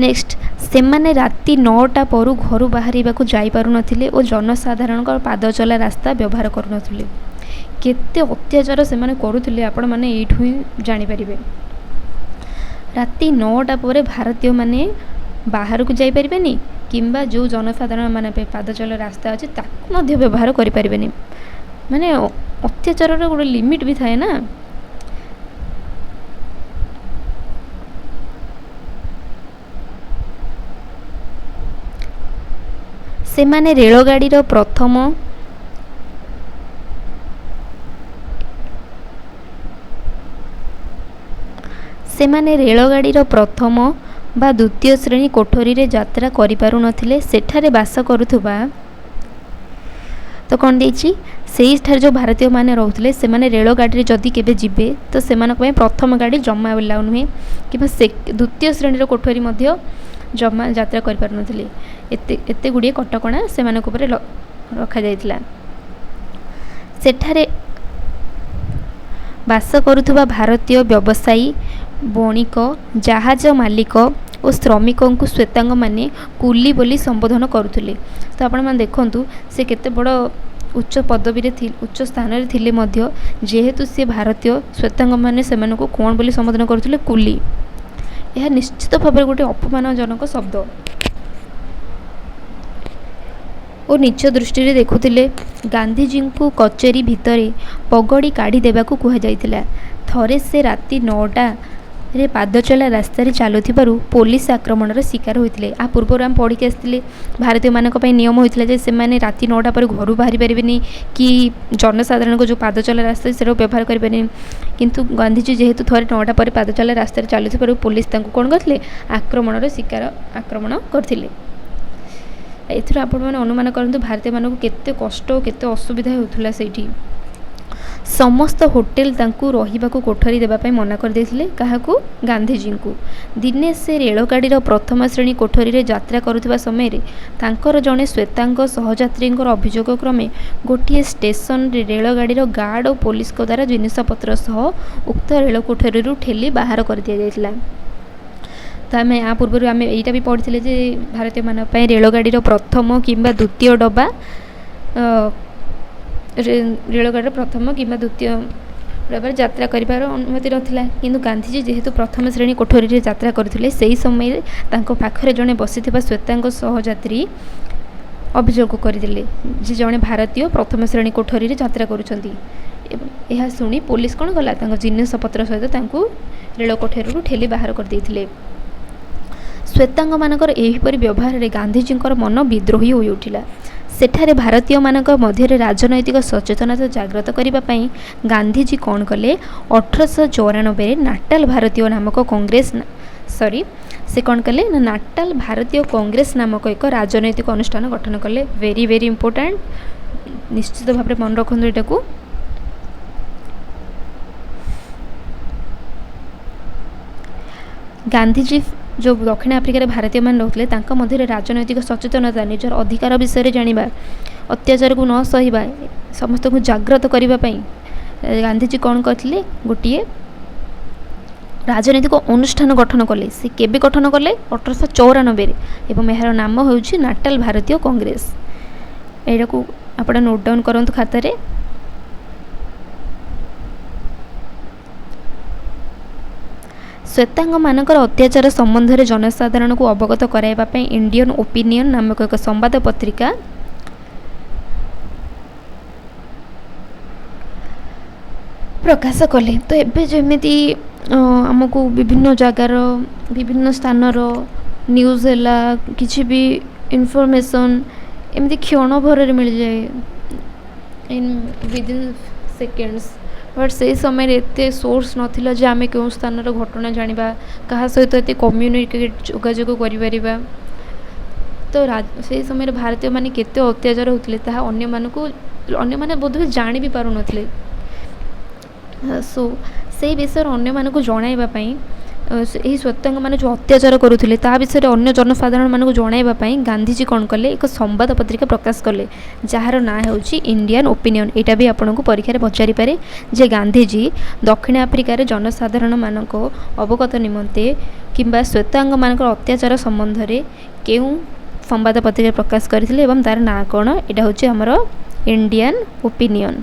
S1: ନେକ୍ସଟ, ସେମାନେ ରାତି 9ଟା ପରୁ ଘରୁ ବାହାରିବାକୁ ଯାଇପାରୁନଥିଲେ ଓ ଜନସାଧାରଣଙ୍କ ପାଦଚଲା ରାସ୍ତା ବ୍ୟବହାର କରୁନଥିଲେ। କେତେ ଅତ୍ୟାଚାର ସେମାନେ କରୁଥିଲେ ଆପଣମାନେ ଏଇଠୁ ହିଁ ଜାଣିପାରିବେ। ରାତି 9ଟା ପରେ ଭାରତୀୟମାନେ ବାହାରକୁ ଯାଇପାରିବେନି କିମ୍ବା ଯେଉଁ ଜନସାଧାରଣମାନଙ୍କ ପାଇଁ ପାଦଚଲା ରାସ୍ତା ଅଛି ତାକୁ ମଧ୍ୟ ବ୍ୟବହାର କରିପାରିବେନି। ମାନେ ଅତ୍ୟାଚାରର ଗୋଟେ ଲିମିଟ୍ ବି ଥାଏ ନା। ସେମାନେ ରେଳଗାଡ଼ିର ପ୍ରଥମ ବା ଦ୍ୱିତୀୟ ଶ୍ରେଣୀ କୋଠରୀରେ ଯାତ୍ରା କରିପାରୁନଥିଲେ। ସେଠାରେ ବାସ କରୁଥିବା ତ କ'ଣ ଦେଇଛି, ସେଇଠାରେ ଯେଉଁ ଭାରତୀୟମାନେ ରହୁଥିଲେ ସେମାନେ ରେଳଗାଡ଼ିରେ ଯଦି କେବେ ଯିବେ ତ ସେମାନଙ୍କ ପାଇଁ ପ୍ରଥମ ଗାଡ଼ି ଜମା ଆଲାଉ ନୁହେଁ, କିମ୍ବା ସେ ଦ୍ୱିତୀୟ ଶ୍ରେଣୀର କୋଠରୀ ମଧ୍ୟ ଜମା ଯାତ୍ରା କରିପାରୁନଥିଲେ। ଏତେ ଏତେ ଗୁଡ଼ିଏ କଟକଣା ସେମାନଙ୍କ ଉପରେ ରଖାଯାଇଥିଲା। ସେଠାରେ ବାସ କରୁଥିବା ଭାରତୀୟ ବ୍ୟବସାୟୀ, ବଣିକ, ଜାହାଜ ମାଲିକ, ଓ ଶ୍ରମିକଙ୍କୁ ଶ୍ୱେତାଙ୍ଗମାନେ କୁଲି ବୋଲି ସମ୍ବୋଧନ କରୁଥିଲେ। ତ ଆପଣମାନେ ଦେଖନ୍ତୁ, ସେ କେତେ ବଡ଼ ଉଚ୍ଚ ପଦବୀରେ, ଉଚ୍ଚ ସ୍ଥାନରେ ଥିଲେ ମଧ୍ୟ ଯେହେତୁ ସେ ଭାରତୀୟ, ଶ୍ୱେତାଙ୍ଗମାନେ ସେମାନଙ୍କୁ କ'ଣ ବୋଲି ସମ୍ବୋଧନ କରୁଥିଲେ? କୁଲି। ଏହା ନିଶ୍ଚିତ ଭାବରେ ଗୋଟେ ଅପମାନଜନକ ଶବ୍ଦ ଓ ନିଚ ଦୃଷ୍ଟିରେ ଦେଖୁଥିଲେ। ଗାନ୍ଧିଜୀଙ୍କୁ କଚେରୀ ଭିତରେ ପଗଡ଼ି କାଢ଼ି ଦେବାକୁ କୁହାଯାଇଥିଲା। ଥରେ ସେ ରାତି 9ଟାରେ ପାଦଚଲା ରାସ୍ତାରେ ଚାଲୁଥିବାରୁ ପୋଲିସ ଆକ୍ରମଣର ଶିକାର ହୋଇଥିଲେ। ଆ ପୂର୍ବରୁ ଆମେ ପଢ଼ିକି ଆସିଥିଲେ, ଭାରତୀୟମାନଙ୍କ ପାଇଁ ନିୟମ ହୋଇଥିଲା ଯେ ସେମାନେ ରାତି 9ଟା ପରେ ଘରୁ ବାହାରି ପାରିବେନି କି ଜନସାଧାରଣଙ୍କ ଯେଉଁ ପାଦଚଲା ରାସ୍ତା ସେଟାକୁ ବ୍ୟବହାର କରିପାରିବେନି। କିନ୍ତୁ ଗାନ୍ଧିଜୀ ଯେହେତୁ ଥରେ 9ଟା ପରେ ପାଦଚଲା ରାସ୍ତାରେ ଚାଲୁଥିବାରୁ ପୋଲିସ ତାଙ୍କୁ କ'ଣ କରିଥିଲେ? ଆକ୍ରମଣର ଶିକାର, ଆକ୍ରମଣ କରିଥିଲେ। ଏଥିରୁ ଆପଣମାନେ ଅନୁମାନ କରନ୍ତୁ ଭାରତୀୟମାନଙ୍କୁ କେତେ କଷ୍ଟ ଓ କେତେ ଅସୁବିଧା ହେଉଥିଲା ସେଇଠି। ସମସ୍ତ ହୋଟେଲ ତାଙ୍କୁ ରହିବାକୁ କୋଠରୀ ଦେବା ପାଇଁ ମନା କରିଦେଇଥିଲେ। କାହାକୁ? ଗାନ୍ଧିଜୀଙ୍କୁ। ଦିନେ ସେ ରେଳଗାଡ଼ିର ପ୍ରଥମ ଶ୍ରେଣୀ କୋଠରୀରେ ଯାତ୍ରା କରୁଥିବା ସମୟରେ ତାଙ୍କର ଜଣେ ଶ୍ୱେତାଙ୍ଗ ସହଯାତ୍ରୀଙ୍କର ଅଭିଯୋଗ କ୍ରମେ ଗୋଟିଏ ଷ୍ଟେସନରେ ରେଳଗାଡ଼ିର ଗାର୍ଡ଼ ଓ ପୋଲିସଙ୍କ ଦ୍ୱାରା ଜିନିଷପତ୍ର ସହ ଉକ୍ତ ରେଳ କୋଠରୀରୁ ଠେଲି ବାହାର କରିଦିଆଯାଇଥିଲା। ତ ଆମେ ଆ ପୂର୍ବରୁ ଆମେ ଏଇଟା ବି ପଢ଼ିଥିଲେ ଯେ ଭାରତୀୟମାନଙ୍କ ପାଇଁ ରେଳଗାଡ଼ିର ପ୍ରଥମ କିମ୍ବା ଦ୍ୱିତୀୟ ଡବା, ରେଳଗାଡ଼ିର ପ୍ରଥମ କିମ୍ବା ଦ୍ୱିତୀୟ ଡବାରେ ଯାତ୍ରା କରିବାର ଅନୁମତି ନଥିଲା। କିନ୍ତୁ ଗାନ୍ଧିଜୀ ଯେହେତୁ ପ୍ରଥମ ଶ୍ରେଣୀ କୋଠରୀରେ ଯାତ୍ରା କରୁଥିଲେ, ସେହି ସମୟରେ ତାଙ୍କ ପାଖରେ ଜଣେ ବସିଥିବା ଶ୍ୱେତାଙ୍କ ସହଯାତ୍ରୀ ଅଭିଯୋଗ କରିଦେଲେ ଯେ ଜଣେ ଭାରତୀୟ ପ୍ରଥମ ଶ୍ରେଣୀ କୋଠରୀରେ ଯାତ୍ରା କରୁଛନ୍ତି, ଏବଂ ଏହା ଶୁଣି ପୋଲିସ କ'ଣ କଲା? ତାଙ୍କ ଜିନିଷପତ୍ର ସହିତ ତାଙ୍କୁ ରେଳ କୋଠରୀରୁ ଠେଲି ବାହାର କରିଦେଇଥିଲେ। ଶ୍ୱେତାଙ୍ଗମାନଙ୍କର ଏହିପରି ବ୍ୟବହାରରେ ଗାନ୍ଧିଜୀଙ୍କର ମନ ବିଦ୍ରୋହୀ ହୋଇଉଠିଲା। ସେଠାରେ ଭାରତୀୟମାନଙ୍କ ମଧ୍ୟରେ ରାଜନୈତିକ ସଚେତନତା ଜାଗ୍ରତ କରିବା ପାଇଁ ଗାନ୍ଧିଜୀ କ'ଣ କଲେ? 1894ରେ ନାଟାଲ ଭାରତୀୟ ନାମକ କଂଗ୍ରେସ, ସରି, ସେ କ'ଣ କଲେ ନା ନାଟାଲ ଭାରତୀୟ କଂଗ୍ରେସ ନାମକ ଏକ ରାଜନୈତିକ ଅନୁଷ୍ଠାନ ଗଠନ କଲେ। ଭେରି ଭେରି ଇମ୍ପୋର୍ଟାଣ୍ଟ, ନିଶ୍ଚିତ ଭାବରେ ମନେ ରଖନ୍ତୁ ଏଇଟାକୁ। ଗାନ୍ଧିଜୀ ଯେଉଁ ଦକ୍ଷିଣ ଆଫ୍ରିକାରେ ଭାରତୀୟମାନେ ରହୁଥିଲେ, ତାଙ୍କ ମଧ୍ୟରେ ରାଜନୈତିକ ସଚେତନତା, ନିଜର ଅଧିକାର ବିଷୟରେ ଜାଣିବା, ଅତ୍ୟାଚାରକୁ ନ ସହିବା, ସମସ୍ତଙ୍କୁ ଜାଗ୍ରତ କରିବା ପାଇଁ ଗାନ୍ଧିଜୀ କ'ଣ କରିଥିଲେ? ଗୋଟିଏ ରାଜନୈତିକ ଅନୁଷ୍ଠାନ ଗଠନ କଲେ। ସେ କେବେ ଗଠନ କଲେ? 1894ରେ, ଏବଂ ଏହାର ନାମ ହେଉଛି ନାଟାଲ ଭାରତୀୟ କଂଗ୍ରେସ। ଏଇଟାକୁ ଆପଣ ନୋଟ୍ ଡାଉନ୍ କରନ୍ତୁ ଖାତାରେ। ଶ୍ୱେତାଙ୍ଗମାନଙ୍କର ଅତ୍ୟାଚାର ସମ୍ବନ୍ଧରେ ଜନସାଧାରଣଙ୍କୁ ଅବଗତ କରାଇବା ପାଇଁ ଇଣ୍ଡିଆନ୍ ଓପିନିଅନ୍ ନାମକ ଏକ ସମ୍ବାଦ ପତ୍ରିକା ପ୍ରକାଶ କଲେ। ତ ଏବେ ଯେମିତି ଆମକୁ ବିଭିନ୍ନ ଜାଗାର, ବିଭିନ୍ନ ସ୍ଥାନର ନ୍ୟୁଜ୍ ହେଲା, କିଛି ବି ଇନଫର୍ମେସନ୍ ଏମିତି କ୍ଷଣ ଭରରେ ମିଳିଯାଏ, ଇନ୍ ୱିଦିନ୍ ସେକେଣ୍ଡସ୍, ବଟ୍ ସେଇ ସମୟରେ ଏତେ ସୋର୍ସ ନଥିଲା ଯେ ଆମେ କେଉଁ ସ୍ଥାନର ଘଟଣା ଜାଣିବା, କାହା ସହିତ ଏତେ କମ୍ୟୁନିକେଟ୍, ଯୋଗାଯୋଗ କରିପାରିବା। ତ ସେଇ ସମୟରେ ଭାରତୀୟମାନେ କେତେ ଅତ୍ୟାଚାର ହେଉଥିଲେ ତାହା ଅନ୍ୟମାନଙ୍କୁ, ଅନ୍ୟମାନେ ବୋଧହୁଏ ଜାଣି ବି ପାରୁନଥିଲେ। ସୋ ସେଇ ବିଷୟରେ ଅନ୍ୟମାନଙ୍କୁ ଜଣାଇବା ପାଇଁ, ଏହି ଶ୍ୱେତାଙ୍ଗମାନେ ଯେଉଁ ଅତ୍ୟାଚାର କରୁଥିଲେ ତା ବିଷୟରେ ଅନ୍ୟ ଜନସାଧାରଣମାନଙ୍କୁ ଜଣାଇବା ପାଇଁ ଗାନ୍ଧିଜୀ କ'ଣ କଲେ? ଏକ ସମ୍ବାଦ ପତ୍ରିକା ପ୍ରକାଶ କଲେ, ଯାହାର ନାଁ ହେଉଛି ଇଣ୍ଡିଆନ୍ ଓପିନିଅନ୍। ଏଇଟା ବି ଆପଣଙ୍କୁ ପରୀକ୍ଷାରେ ପଚାରିପାରେ ଯେ ଗାନ୍ଧିଜୀ ଦକ୍ଷିଣ ଆଫ୍ରିକାରେ ଜନସାଧାରଣମାନଙ୍କ ଅବଗତ ନିମନ୍ତେ କିମ୍ବା ଶ୍ୱେତାଙ୍ଗମାନଙ୍କର ଅତ୍ୟାଚାର ସମ୍ବନ୍ଧରେ କେଉଁ ସମ୍ବାଦ ପତ୍ରିକା ପ୍ରକାଶ କରିଥିଲେ ଏବଂ ତା'ର ନାଁ କ'ଣ? ଏଇଟା ହେଉଛି ଆମର ଇଣ୍ଡିଆନ୍ ଓପିନିଅନ୍।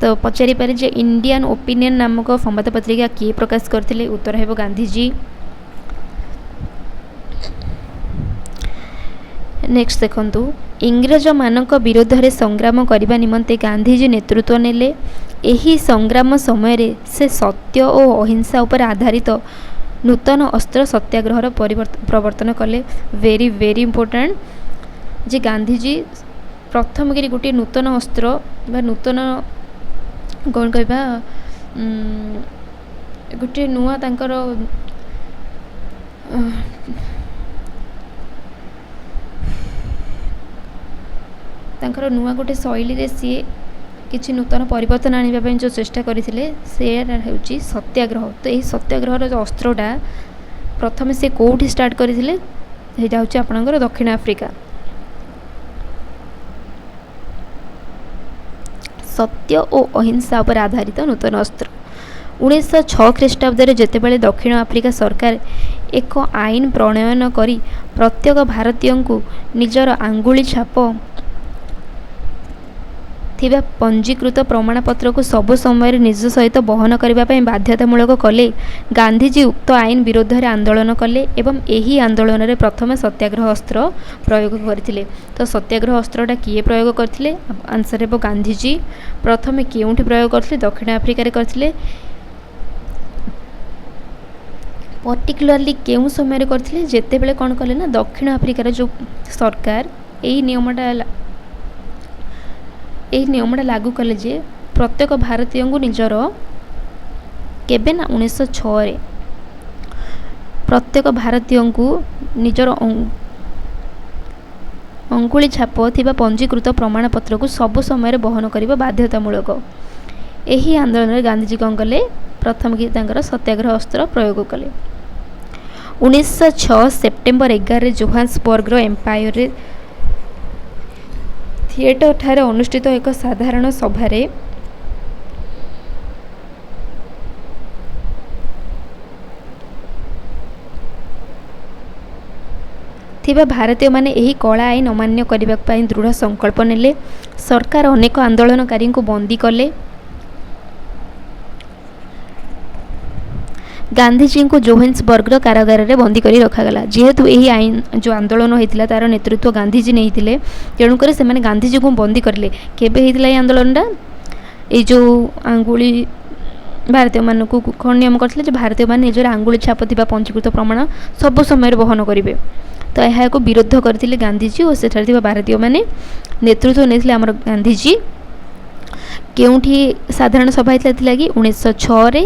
S1: ତ ପଚାରିପାରେ ଯେ ଇଣ୍ଡିଆନ୍ ଓପିନିଅନ୍ ନାମକ ସମ୍ବାଦ ପତ୍ରିକା କିଏ ପ୍ରକାଶ କରିଥିଲେ? ଉତ୍ତର ହେବ ଗାନ୍ଧିଜୀ। ନେକ୍ସଟ ଦେଖନ୍ତୁ, ଇଂରେଜମାନଙ୍କ ବିରୋଧରେ ସଂଗ୍ରାମ କରିବା ନିମନ୍ତେ ଗାନ୍ଧିଜୀ ନେତୃତ୍ୱ ନେଲେ। ଏହି ସଂଗ୍ରାମ ସମୟରେ ସେ ସତ୍ୟ ଓ ଅହିଂସା ଉପରେ ଆଧାରିତ ନୂତନ ଅସ୍ତ୍ର ସତ୍ୟାଗ୍ରହର ପ୍ରବର୍ତ୍ତନ କଲେ। ଭେରି ଭେରି ଇମ୍ପୋର୍ଟାଣ୍ଟ ଯେ ଗାନ୍ଧିଜୀ ପ୍ରଥମ କରି ଗୋଟିଏ ନୂତନ ଅସ୍ତ୍ର ବା ନୂତନ କ'ଣ କହିବା, ଗୋଟିଏ ନୂଆ ତାଙ୍କର ନୂଆ ଗୋଟେ ଶୈଳୀରେ ସିଏ କିଛି ନୂତନ ପରିବର୍ତ୍ତନ ଆଣିବା ପାଇଁ ଯେଉଁ ଚେଷ୍ଟା କରିଥିଲେ, ସେଟା ହେଉଛି ସତ୍ୟାଗ୍ରହ। ତ ଏହି ସତ୍ୟାଗ୍ରହର ଯେଉଁ ଅସ୍ତ୍ରଟା ପ୍ରଥମେ ସେ କେଉଁଠି ଷ୍ଟାର୍ଟ କରିଥିଲେ? ସେଇଟା ହେଉଛି ଆପଣଙ୍କର ଦକ୍ଷିଣ ଆଫ୍ରିକା। ସତ୍ୟ ଓ ଅହିଂସା ଉପରେ ଆଧାରିତ ନୂତନ ଅସ୍ତ୍ର। 1906 ଖ୍ରୀଷ୍ଟାବ୍ଦରେ ଯେତେବେଳେ ଦକ୍ଷିଣ ଆଫ୍ରିକା ସରକାର ଏକ ଆଇନ ପ୍ରଣୟନ କରି ପ୍ରତ୍ୟେକ ଭାରତୀୟଙ୍କୁ ନିଜର ଆଙ୍ଗୁଳି ଛାପ ଥିବା ପଞ୍ଜୀକୃତ ପ୍ରମାଣପତ୍ରକୁ ସବୁ ସମୟରେ ନିଜ ସହିତ ବହନ କରିବା ପାଇଁ ବାଧ୍ୟତାମୂଳକ କଲେ, ଗାନ୍ଧିଜୀ ଉକ୍ତ ଆଇନ ବିରୋଧରେ ଆନ୍ଦୋଳନ କଲେ ଏବଂ ଏହି ଆନ୍ଦୋଳନରେ ପ୍ରଥମେ ସତ୍ୟାଗ୍ରହ ଅସ୍ତ୍ର ପ୍ରୟୋଗ କରିଥିଲେ। ତ ସତ୍ୟାଗ୍ରହ ଅସ୍ତ୍ରଟା କିଏ ପ୍ରୟୋଗ କରିଥିଲେ? ଆନ୍ସର୍ ହେବ ଗାନ୍ଧିଜୀ। ପ୍ରଥମେ କେଉଁଠି ପ୍ରୟୋଗ କରିଥିଲେ? ଦକ୍ଷିଣ ଆଫ୍ରିକାରେ କରିଥିଲେ। ପର୍ଟିକୁଲାରଲି କେଉଁ ସମୟରେ କରିଥିଲେ? ଯେତେବେଳେ କ'ଣ କଲେ ନା, ଦକ୍ଷିଣ ଆଫ୍ରିକାର ଯେଉଁ ସରକାର ଏଇ ନିୟମଟା ଲାଗୁ କଲେ ଯେ ପ୍ରତ୍ୟେକ ଭାରତୀୟଙ୍କୁ ନିଜର, କେବେ ନା 1906ରେ, ପ୍ରତ୍ୟେକ ଭାରତୀୟଙ୍କୁ ନିଜର ଅଙ୍ଗୁଳି ଛାପ ଥିବା ପଞ୍ଜୀକୃତ ପ୍ରମାଣପତ୍ରକୁ ସବୁ ସମୟରେ ବହନ କରିବା ବାଧ୍ୟତାମୂଳକ। ଏହି ଆନ୍ଦୋଳନରେ ଗାନ୍ଧିଜୀ କ'ଣ କଲେ? ପ୍ରଥମେ କି ତାଙ୍କର ସତ୍ୟାଗ୍ରହ ଅସ୍ତ୍ର ପ୍ରୟୋଗ କଲେ। 1906 ସେପ୍ଟେମ୍ବର 11ରେ ଜୋହାନ୍ସବର୍ଗର ଏମ୍ପାୟାର ଥିଏଟରଠାରେ ଅନୁଷ୍ଠିତ ଏକ ସାଧାରଣ ସଭାରେ ଥିବା ଭାରତୀୟମାନେ ଏହି କଳା ଆଇନ ଅମାନ୍ୟ କରିବା ପାଇଁ ଦୃଢ଼ ସଂକଳ୍ପ ନେଲେ। ସରକାର ଅନେକ ଆନ୍ଦୋଳନକାରୀଙ୍କୁ ବନ୍ଦୀ କଲେ। ଗାନ୍ଧିଜୀଙ୍କୁ ଜୋହେନ୍ସବର୍ଗର କାରାଗାରରେ ବନ୍ଦୀ କରି ରଖାଗଲା। ଯେହେତୁ ଏହି ଆଇନ ଯେଉଁ ଆନ୍ଦୋଳନ ହୋଇଥିଲା, ତା'ର ନେତୃତ୍ୱ ଗାନ୍ଧିଜୀ ନେଇଥିଲେ, ତେଣୁକରି ସେମାନେ ଗାନ୍ଧିଜୀଙ୍କୁ ବନ୍ଦୀ କରିଲେ। କେବେ ହେଇଥିଲା ଏଇ ଆନ୍ଦୋଳନଟା? ଏଇ ଯେଉଁ ଆଙ୍ଗୁଳି ଭାରତୀୟମାନଙ୍କୁ କ'ଣ ନିୟମ କରିଥିଲେ ଯେ ଭାରତୀୟମାନେ ନିଜର ଆଙ୍ଗୁଳି ଛାପ ଥିବା ପଞ୍ଜୀକୃତ ପ୍ରମାଣ ସବୁ ସମୟରେ ବହନ କରିବେ। ତ ଏହାକୁ ବିରୋଧ କରିଥିଲେ ଗାନ୍ଧିଜୀ ଓ ସେଠାରେ ଥିବା ଭାରତୀୟମାନେ। ନେତୃତ୍ୱ ନେଇଥିଲେ ଆମର ଗାନ୍ଧିଜୀ। କେଉଁଠି ସାଧାରଣ ସଭା ହେଇଥିଲା ଥିଲା କି 1906ରେ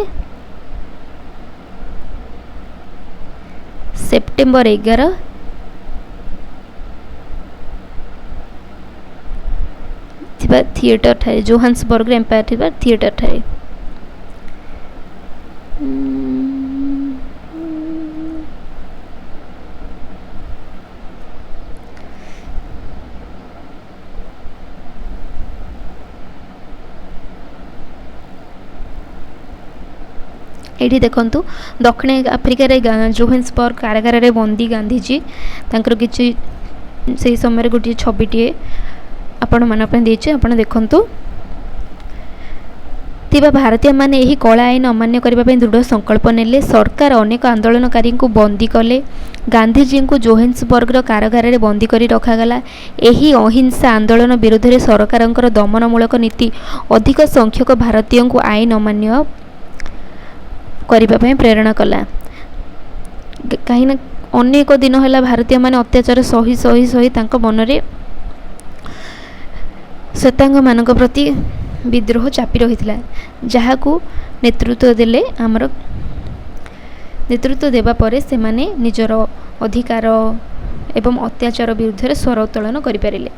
S1: ସେପ୍ଟେମ୍ବର 11 ଥିବା ଥିଏଟର ଠାରେ, ଜୋହାନ୍ସବର୍ଗର ଏମ୍ପାୟାର ଥିବା ଥିଏଟର ଠାରେ। ଏଇଠି ଦେଖନ୍ତୁ, ଦକ୍ଷିଣ ଆଫ୍ରିକାରେ ଜୋହେନ୍ସବର୍ଗ କାରାଗାରରେ ବନ୍ଦୀ ଗାନ୍ଧିଜୀ, ତାଙ୍କର କିଛି ସେହି ସମୟରେ ଗୋଟିଏ ଛବିଟିଏ ଆପଣମାନଙ୍କ ପାଇଁ ଦେଇଛି, ଆପଣ ଦେଖନ୍ତୁ। ଥିବା ଭାରତୀୟମାନେ ଏହି କଳା ଆଇନ ଅମାନ୍ୟ କରିବା ପାଇଁ ଦୃଢ଼ ସଂକଳ୍ପ ନେଲେ। ସରକାର ଅନେକ ଆନ୍ଦୋଳନକାରୀଙ୍କୁ ବନ୍ଦୀ କଲେ। ଗାନ୍ଧିଜୀଙ୍କୁ ଜୋହେନ୍ସବର୍ଗର କାରାଗାରରେ ବନ୍ଦୀ କରି ରଖାଗଲା। ଏହି ଅହିଂସା ଆନ୍ଦୋଳନ ବିରୋଧରେ ସରକାରଙ୍କର ଦମନମୂଳକ ନୀତି ଅଧିକ ସଂଖ୍ୟକ ଭାରତୀୟଙ୍କୁ ଆଇନ ଅମାନ୍ୟ କରିବା ପାଇଁ ପ୍ରେରଣା କଲା। କାହିଁକିନା ଅନେକ ଦିନ ହେଲା ଭାରତୀୟମାନେ ଅତ୍ୟାଚାର ସହି ସହି ସହି ତାଙ୍କ ମନରେ ଶ୍ୱେତାଙ୍ଗମାନଙ୍କ ପ୍ରତି ବିଦ୍ରୋହ ଚାପି ରହିଥିଲା, ଯାହାକୁ ନେତୃତ୍ୱ ଦେଲେ ଆମର, ନେତୃତ୍ୱ ଦେବା ପରେ ସେମାନେ ନିଜର ଅଧିକାର ଏବଂ ଅତ୍ୟାଚାର ବିରୁଦ୍ଧରେ ସ୍ୱର ଉତ୍ତୋଳନ କରିପାରିଲେ।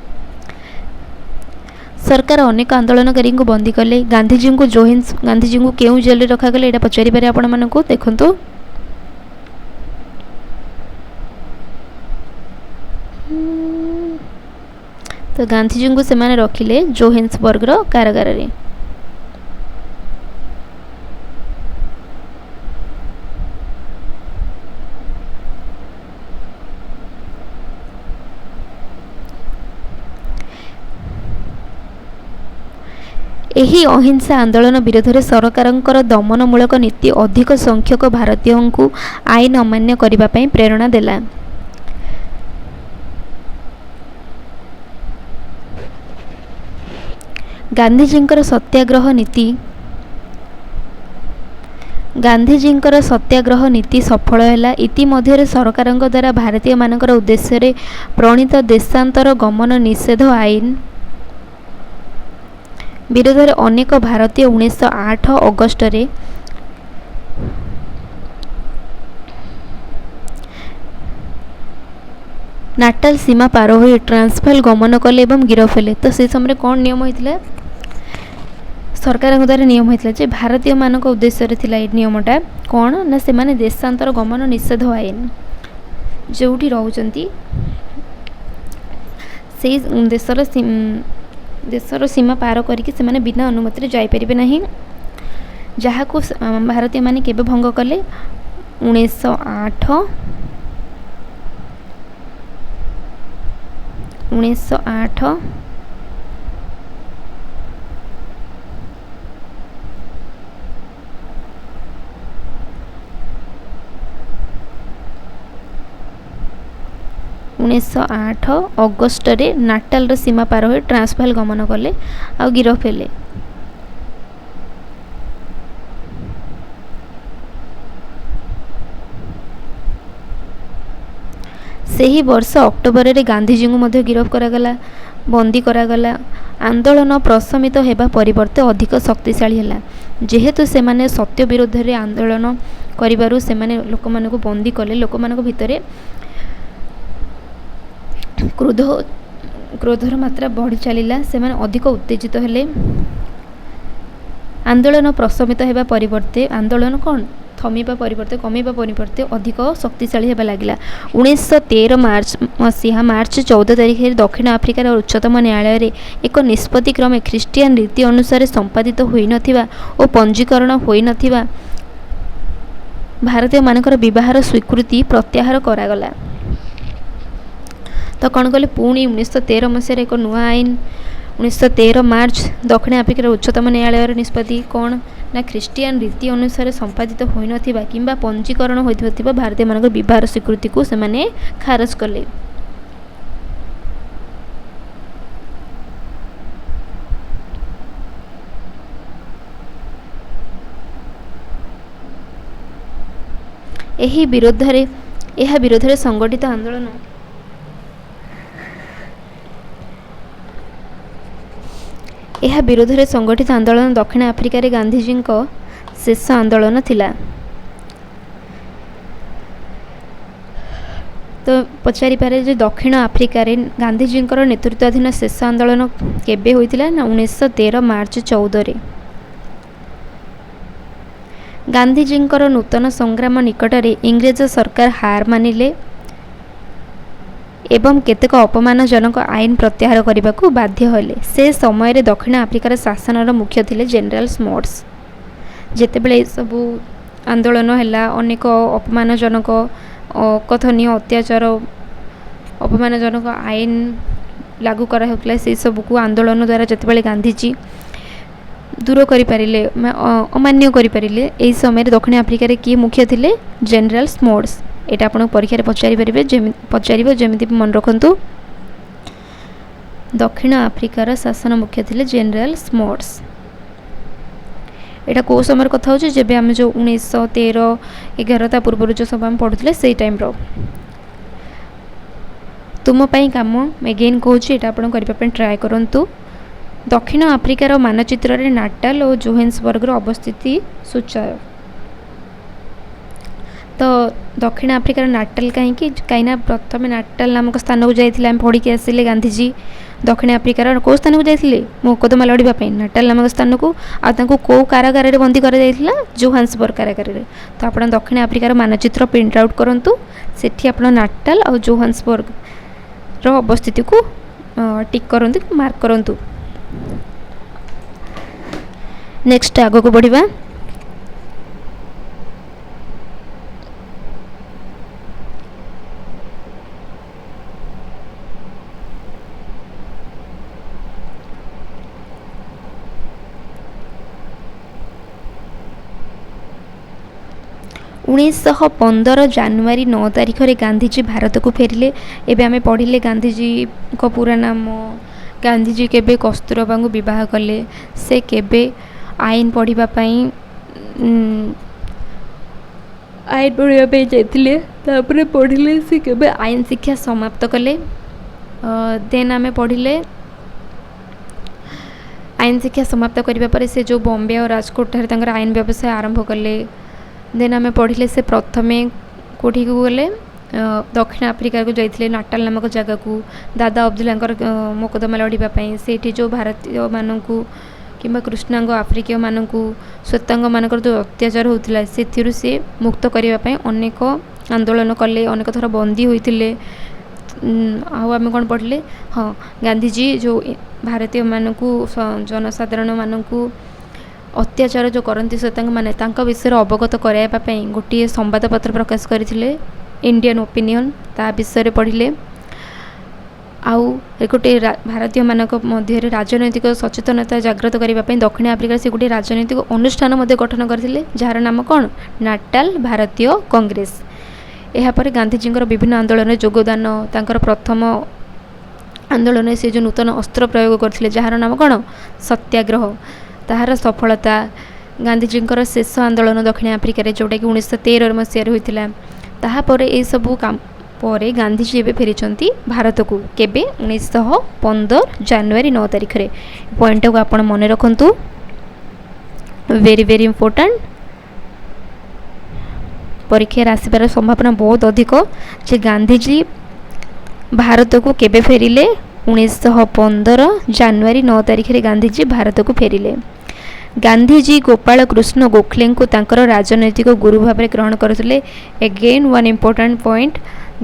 S1: ସରକାର ଅନେକ ଆନ୍ଦୋଳନକାରୀଙ୍କୁ ବନ୍ଦୀ କଲେ। ଗାନ୍ଧିଜୀଙ୍କୁ କେଉଁ ଜେଲରେ ରଖାଗଲା, ଏଇଟା ପଚାରିପାରେ ଆପଣମାନଙ୍କୁ। ଦେଖନ୍ତୁ, ତ ଗାନ୍ଧିଜୀଙ୍କୁ ସେମାନେ ରଖିଲେ ଜୋହେନ୍ସବର୍ଗର କାରାଗାରରେ। ଏହି ଅହିଂସା ଆନ୍ଦୋଳନ ବିରୋଧରେ ସରକାରଙ୍କର ଦମନମୂଳକ ନୀତି ଅଧିକ ସଂଖ୍ୟକ ଭାରତୀୟଙ୍କୁ ଆଇନ ଅମାନ୍ୟ କରିବା ପାଇଁ ପ୍ରେରଣା ଦେଲା। ଗାନ୍ଧିଜୀଙ୍କର ସତ୍ୟାଗ୍ରହ ନୀତି ସଫଳ ହେଲା। ଇତିମଧ୍ୟରେ ସରକାରଙ୍କ ଦ୍ୱାରା ଭାରତୀୟମାନଙ୍କର ଉଦ୍ଦେଶ୍ୟରେ ପ୍ରଣୀତ ଦେଶାନ୍ତର ଗମନ ନିଷେଧ ଆଇନ ବିରୋଧରେ ଅନେକ ଭାରତୀୟ 1908 ଅଗଷ୍ଟରେ ନାଟାଲ ସୀମା ପାର ହୋଇ ଟ୍ରାନ୍ସଭାଲ ଗମନ କଲେ ଏବଂ ଗିରଫ ହେଲେ। ତ ସେ ସମୟରେ କ'ଣ ନିୟମ ହେଇଥିଲା? ସରକାରଙ୍କ ଦ୍ୱାରା ନିୟମ ହେଇଥିଲା ଯେ ଭାରତୀୟମାନଙ୍କ ଉଦ୍ଦେଶ୍ୟରେ ଥିଲା ଏଇ ନିୟମଟା। କ'ଣ ନା ସେମାନେ ଦେଶାନ୍ତର ଗମନ ନିଷେଧ ଆଇନ, ଯେଉଁଠି ରହୁଛନ୍ତି ସେଇ ଦେଶର ସୀମା ପାର କରିକି ସେମାନେ ବିନା ଅନୁମତିରେ ଯାଇପାରିବେ ନାହିଁ। ଯାହାକୁ ଭାରତୀୟମାନେ କେବେ ଭଙ୍ଗ କଲେ? 1908, 1908 1908 ଅଗଷ୍ଟରେ ନାଟାଲର ସୀମା ପାର ହୋଇ ଟ୍ରାନ୍ସଭାଲ ଗମନ କଲେ ଆଉ ଗିରଫ ହେଲେ। ସେହି ବର୍ଷ ଅକ୍ଟୋବରରେ ଗାନ୍ଧିଜୀଙ୍କୁ ମଧ୍ୟ ଗିରଫ କରାଗଲା, ବନ୍ଦୀ କରାଗଲା। ଆନ୍ଦୋଳନ ପ୍ରଶମିତ ହେବା ପରିବର୍ତ୍ତେ ଅଧିକ ଶକ୍ତିଶାଳୀ ହେଲା। ଯେହେତୁ ସେମାନେ ସତ୍ୟ ବିରୁଦ୍ଧରେ ଆନ୍ଦୋଳନ କରିବାରୁ ସେମାନେ ଲୋକମାନଙ୍କୁ ବନ୍ଦୀ କଲେ, ଲୋକମାନଙ୍କ ଭିତରେ କ୍ରୋଧର ମାତ୍ରା ବଢ଼ି ଚାଲିଲା, ସେମାନେ ଅଧିକ ଉତ୍ତେଜିତ ହେଲେ। ଆନ୍ଦୋଳନ ପ୍ରଶମିତ ହେବା ପରିବର୍ତ୍ତେ, ଆନ୍ଦୋଳନ କ'ଣ ଥମିବା ପରିବର୍ତ୍ତେ, କମିବା ପରିବର୍ତ୍ତେ ଅଧିକ ଶକ୍ତିଶାଳୀ ହେବା ଲାଗିଲା। 1913 ମାର୍ଚ୍ଚ ମସିହା ମାର୍ଚ୍ଚ 14 ତାରିଖରେ ଦକ୍ଷିଣ ଆଫ୍ରିକାର ଉଚ୍ଚତମ ନ୍ୟାୟାଳୟରେ ଏକ ନିଷ୍ପତ୍ତି କ୍ରମେ ଖ୍ରୀଷ୍ଟିଆନ ରୀତି ଅନୁସାରେ ସମ୍ପାଦିତ ହୋଇନଥିବା ଓ ପଞ୍ଜୀକରଣ ହୋଇନଥିବା ଭାରତୀୟମାନଙ୍କର ବିବାହର ସ୍ୱୀକୃତି ପ୍ରତ୍ୟାହାର କରାଗଲା। ତ କ'ଣ କଲେ? ପୁଣି 1913 ମସିହାରେ ଏକ ନୂଆ ଆଇନ, 1913 ମାର୍ଚ୍ଚ ଦକ୍ଷିଣ ଆଫ୍ରିକାର ଉଚ୍ଚତମ ନ୍ୟାୟାଳୟର ନିଷ୍ପତ୍ତି କ'ଣ ନା ଖ୍ରୀଷ୍ଟିଆନ ରୀତି ଅନୁସାରେ ସମ୍ପାଦିତ ହୋଇନଥିବା କିମ୍ବା ପଞ୍ଜୀକରଣ ହୋଇନଥିବା ଭାରତୀୟମାନଙ୍କର ବିବାହର ସ୍ୱୀକୃତିକୁ ସେମାନେ ଖାରଜ କଲେ। ଏହି ବିରୋଧରେ ଏହା ବିରୋଧରେ ସଂଗଠିତ ଆନ୍ଦୋଳନ ଏହା ବିରୋଧରେ ସଂଗଠିତ ଆନ୍ଦୋଳନ ଦକ୍ଷିଣ ଆଫ୍ରିକାରେ ଗାନ୍ଧିଜୀଙ୍କ ଶେଷ ଆନ୍ଦୋଳନ ଥିଲା। ତ ପଚାରିପାରେ ଯେ ଦକ୍ଷିଣ ଆଫ୍ରିକାରେ ଗାନ୍ଧିଜୀଙ୍କର ନେତୃତ୍ୱାଧୀନ ଶେଷ ଆନ୍ଦୋଳନ କେବେ ହୋଇଥିଲା ନା 1913 ମାର୍ଚ୍ଚ 14ରେ। ଗାନ୍ଧିଜୀଙ୍କର ନୂତନ ସଂଗ୍ରାମ ନିକଟରେ ଇଂରେଜ ସରକାର ହାର ମାନିଲେ ଏବଂ କେତେକ ଅପମାନଜନକ ଆଇନ ପ୍ରତ୍ୟାହାର କରିବାକୁ ବାଧ୍ୟ ହେଲେ। ସେ ସମୟରେ ଦକ୍ଷିଣ ଆଫ୍ରିକାର ଶାସନର ମୁଖ୍ୟ ଥିଲେ ଜେନେରାଲ ସ୍ମଟ୍ସ। ଯେତେବେଳେ ଏସବୁ ଆନ୍ଦୋଳନ ହେଲା, ଅନେକ ଅପମାନଜନକ, ଅକଥନୀୟ ଅତ୍ୟାଚାର, ଅପମାନଜନକ ଆଇନ ଲାଗୁ କରାହେଉଥିଲା, ସେସବୁକୁ ଆନ୍ଦୋଳନ ଦ୍ୱାରା ଯେତେବେଳେ ଗାନ୍ଧିଜୀ ଦୂର କରିପାରିଲେ, ଅମାନ୍ୟ କରିପାରିଲେ, ଏହି ସମୟରେ ଦକ୍ଷିଣ ଆଫ୍ରିକାରେ କିଏ ମୁଖ୍ୟ ଥିଲେ? ଜେନେରାଲ ସ୍ମଟ୍ସ। ଏଇଟା ଆପଣଙ୍କୁ ପରୀକ୍ଷାରେ ପଚାରିପାରିବେ, ପଚାରିବ, ଯେମିତି ମନେ ରଖନ୍ତୁ। ଦକ୍ଷିଣ ଆଫ୍ରିକାର ଶାସନ ମୁଖ୍ୟ ଥିଲେ ଜେନେରାଲ ସ୍ମଟ୍ସ। ଏଇଟା କେଉଁ ସମୟରେ କଥା ହେଉଛି? ଯେବେ ଆମେ ଯେଉଁ 1913 11 ତା ପୂର୍ବରୁ ଯେଉଁ ସବୁ ଆମେ ପଢ଼ୁଥିଲେ ସେଇ ଟାଇମ୍ର। ତୁମ ପାଇଁ କାମ ଏଗେନ୍ କହୁଛି, ଏଇଟା ଆପଣ କରିବା ପାଇଁ ଟ୍ରାଏ କରନ୍ତୁ। ଦକ୍ଷିଣ ଆଫ୍ରିକାର ମାନଚିତ୍ରରେ ନାଟାଲ ଓ ଜୋହେନ୍ସବର୍ଗର ଅବସ୍ଥିତି ସୂଚାଅ। ତ ଦକ୍ଷିଣ ଆଫ୍ରିକାର ନାଟାଲ କାହିଁକି? କାହିଁକିନା ପ୍ରଥମେ ନାଟାଲ ନାମକ ସ୍ଥାନକୁ ଯାଇଥିଲେ, ଆମେ ପଢ଼ିକି ଆସିଲେ। ଗାନ୍ଧିଜୀ ଦକ୍ଷିଣ ଆଫ୍ରିକାର କେଉଁ ସ୍ଥାନକୁ ଯାଇଥିଲେ ମୋକଦ୍ଦମା ଲଢ଼ିବା ପାଇଁ? ନାଟାଲ ନାମକ ସ୍ଥାନକୁ। ଆଉ ତାଙ୍କୁ କେଉଁ କାରାଗାରରେ ବନ୍ଦୀ କରାଯାଇଥିଲା? ଜୋହାନ୍ସବର୍ଗ କାରାଗାରରେ। ତ ଆପଣ ଦକ୍ଷିଣ ଆଫ୍ରିକାର ମାନଚିତ୍ର ପ୍ରିଣ୍ଟ ଆଉଟ୍ କରନ୍ତୁ, ସେଠି ଆପଣ ନାଟାଲ ଆଉ ଜୋହାନ୍ସବର୍ଗର ଅବସ୍ଥିତିକୁ ଟିକ୍ କରନ୍ତୁ, ମାର୍କ କରନ୍ତୁ। ନେକ୍ସଟ ଆଗକୁ ବଢ଼ିବା। 1915 ଜାନୁଆରୀ 9 ତାରିଖରେ ଗାନ୍ଧିଜୀ ଭାରତକୁ ଫେରିଲେ। ଏବେ ଆମେ ପଢ଼ିଲେ ଗାନ୍ଧିଜୀଙ୍କ ପୁରା ନାମ, ଗାନ୍ଧିଜୀ କେବେ କସ୍ତୁରବାଙ୍କୁ ବିବାହ କଲେ, ସେ କେବେ ଆଇନ ପଢ଼ିବା ପାଇଁ ଯାଇଥିଲେ, ତାପରେ ପଢ଼ିଲେ ସେ କେବେ ଆଇନ ଶିକ୍ଷା ସମାପ୍ତ କଲେ। ଦେନ୍ ଆମେ ପଢ଼ିଲେ ଆଇନ ଶିକ୍ଷା ସମାପ୍ତ କରିବା ପରେ ସେ ଯେଉଁ ବମ୍ବେ ଆଉ ରାଜକୋଟ ଠାରେ ତାଙ୍କର ଆଇନ ବ୍ୟବସାୟ ଆରମ୍ଭ କଲେ। ଦେନ୍ ଆମେ ପଢ଼ିଲେ ସେ ପ୍ରଥମେ କେଉଁଠିକୁ ଗଲେ? ଦକ୍ଷିଣ ଆଫ୍ରିକାକୁ ଯାଇଥିଲେ, ନାଟାଲ ନାମକ ଜାଗାକୁ, ଦାଦା ଅବଦୁଲ୍ଲାଙ୍କର ମୋକଦ୍ଦମା ଲଢ଼ିବା ପାଇଁ। ସେଇଠି ଯେଉଁ ଭାରତୀୟମାନଙ୍କୁ କିମ୍ବା କୃଷ୍ଣାଙ୍ଗ ଆଫ୍ରିକୀୟମାନଙ୍କୁ, ଶ୍ୱେତାଙ୍ଗମାନଙ୍କର ଯେଉଁ ଅତ୍ୟାଚାର ହେଉଥିଲା, ସେଥିରୁ ସେ ମୁକ୍ତ କରିବା ପାଇଁ ଅନେକ ଆନ୍ଦୋଳନ କଲେ, ଅନେକ ଥର ବନ୍ଦୀ ହୋଇଥିଲେ। ଆଉ ଆମେ କ'ଣ ପଢ଼ିଲେ? ହଁ, ଗାନ୍ଧିଜୀ ଯେଉଁ ଭାରତୀୟମାନଙ୍କୁ, ଜନସାଧାରଣମାନଙ୍କୁ ଅତ୍ୟାଚାର ଯେଉଁ କରନ୍ତି ଶ୍ଵେତାଙ୍ଗମାନେ, ତାଙ୍କ ବିଷୟରେ ଅବଗତ କରାଇବା ପାଇଁ ଗୋଟିଏ ସମ୍ବାଦପତ୍ର ପ୍ରକାଶ କରିଥିଲେ, ଇଣ୍ଡିଆନ୍ ଓପିନିଅନ୍, ତା ବିଷୟରେ ପଢ଼ିଲେ। ଆଉ ଗୋଟିଏ ଭାରତୀୟମାନଙ୍କ ମଧ୍ୟରେ ରାଜନୈତିକ ସଚେତନତା ଜାଗ୍ରତ କରିବା ପାଇଁ ଦକ୍ଷିଣ ଆଫ୍ରିକାରେ ସେ ଗୋଟିଏ ରାଜନୈତିକ ଅନୁଷ୍ଠାନ ମଧ୍ୟ ଗଠନ କରିଥିଲେ, ଯାହାର ନାମ କ'ଣ? ନାଟାଲ ଭାରତୀୟ କଂଗ୍ରେସ। ଏହାପରେ ଗାନ୍ଧିଜୀଙ୍କର ବିଭିନ୍ନ ଆନ୍ଦୋଳନରେ ଯୋଗଦାନ, ତାଙ୍କର ପ୍ରଥମ ଆନ୍ଦୋଳନରେ ସେ ଯେଉଁ ନୂତନ ଅସ୍ତ୍ର ପ୍ରୟୋଗ କରିଥିଲେ, ଯାହାର ନାମ କ'ଣ? ସତ୍ୟାଗ୍ରହ, ତାହାର ସଫଳତା, ଗାନ୍ଧିଜୀଙ୍କର ଶେଷ ଆନ୍ଦୋଳନ ଦକ୍ଷିଣ ଆଫ୍ରିକାରେ ଯେଉଁଟାକି 1913 ମସିହାରେ ହୋଇଥିଲା। ତାହାପରେ ଏସବୁ କାମ ପରେ ଗାନ୍ଧିଜୀ ଏବେ ଫେରିଛନ୍ତି ଭାରତକୁ। କେବେ? 1915 ଜାନୁଆରୀ 9 ତାରିଖରେ। ପଏଣ୍ଟଟାକୁ ଆପଣ ମନେ ରଖନ୍ତୁ, ଭେରି ଭେରି ଇମ୍ପୋର୍ଟାଣ୍ଟ। ପରୀକ୍ଷାରେ ଆସିବାର ସମ୍ଭାବନା ବହୁତ ଅଧିକ ଯେ ଗାନ୍ଧିଜୀ ଭାରତକୁ କେବେ ଫେରିଲେ? 1915 ଜାନୁଆରୀ 9 ତାରିଖରେ ଗାନ୍ଧିଜୀ ଭାରତକୁ ଫେରିଲେ। ଗାନ୍ଧିଜୀ ଗୋପାଳ କୃଷ୍ଣ ଗୋଖଲେଙ୍କୁ ତାଙ୍କର ରାଜନୈତିକ ଗୁରୁ ଭାବରେ ଗ୍ରହଣ କରୁଥିଲେ। ଏଗେନ୍ ୱାନ୍ ଇମ୍ପୋର୍ଟାଣ୍ଟ ପଏଣ୍ଟ,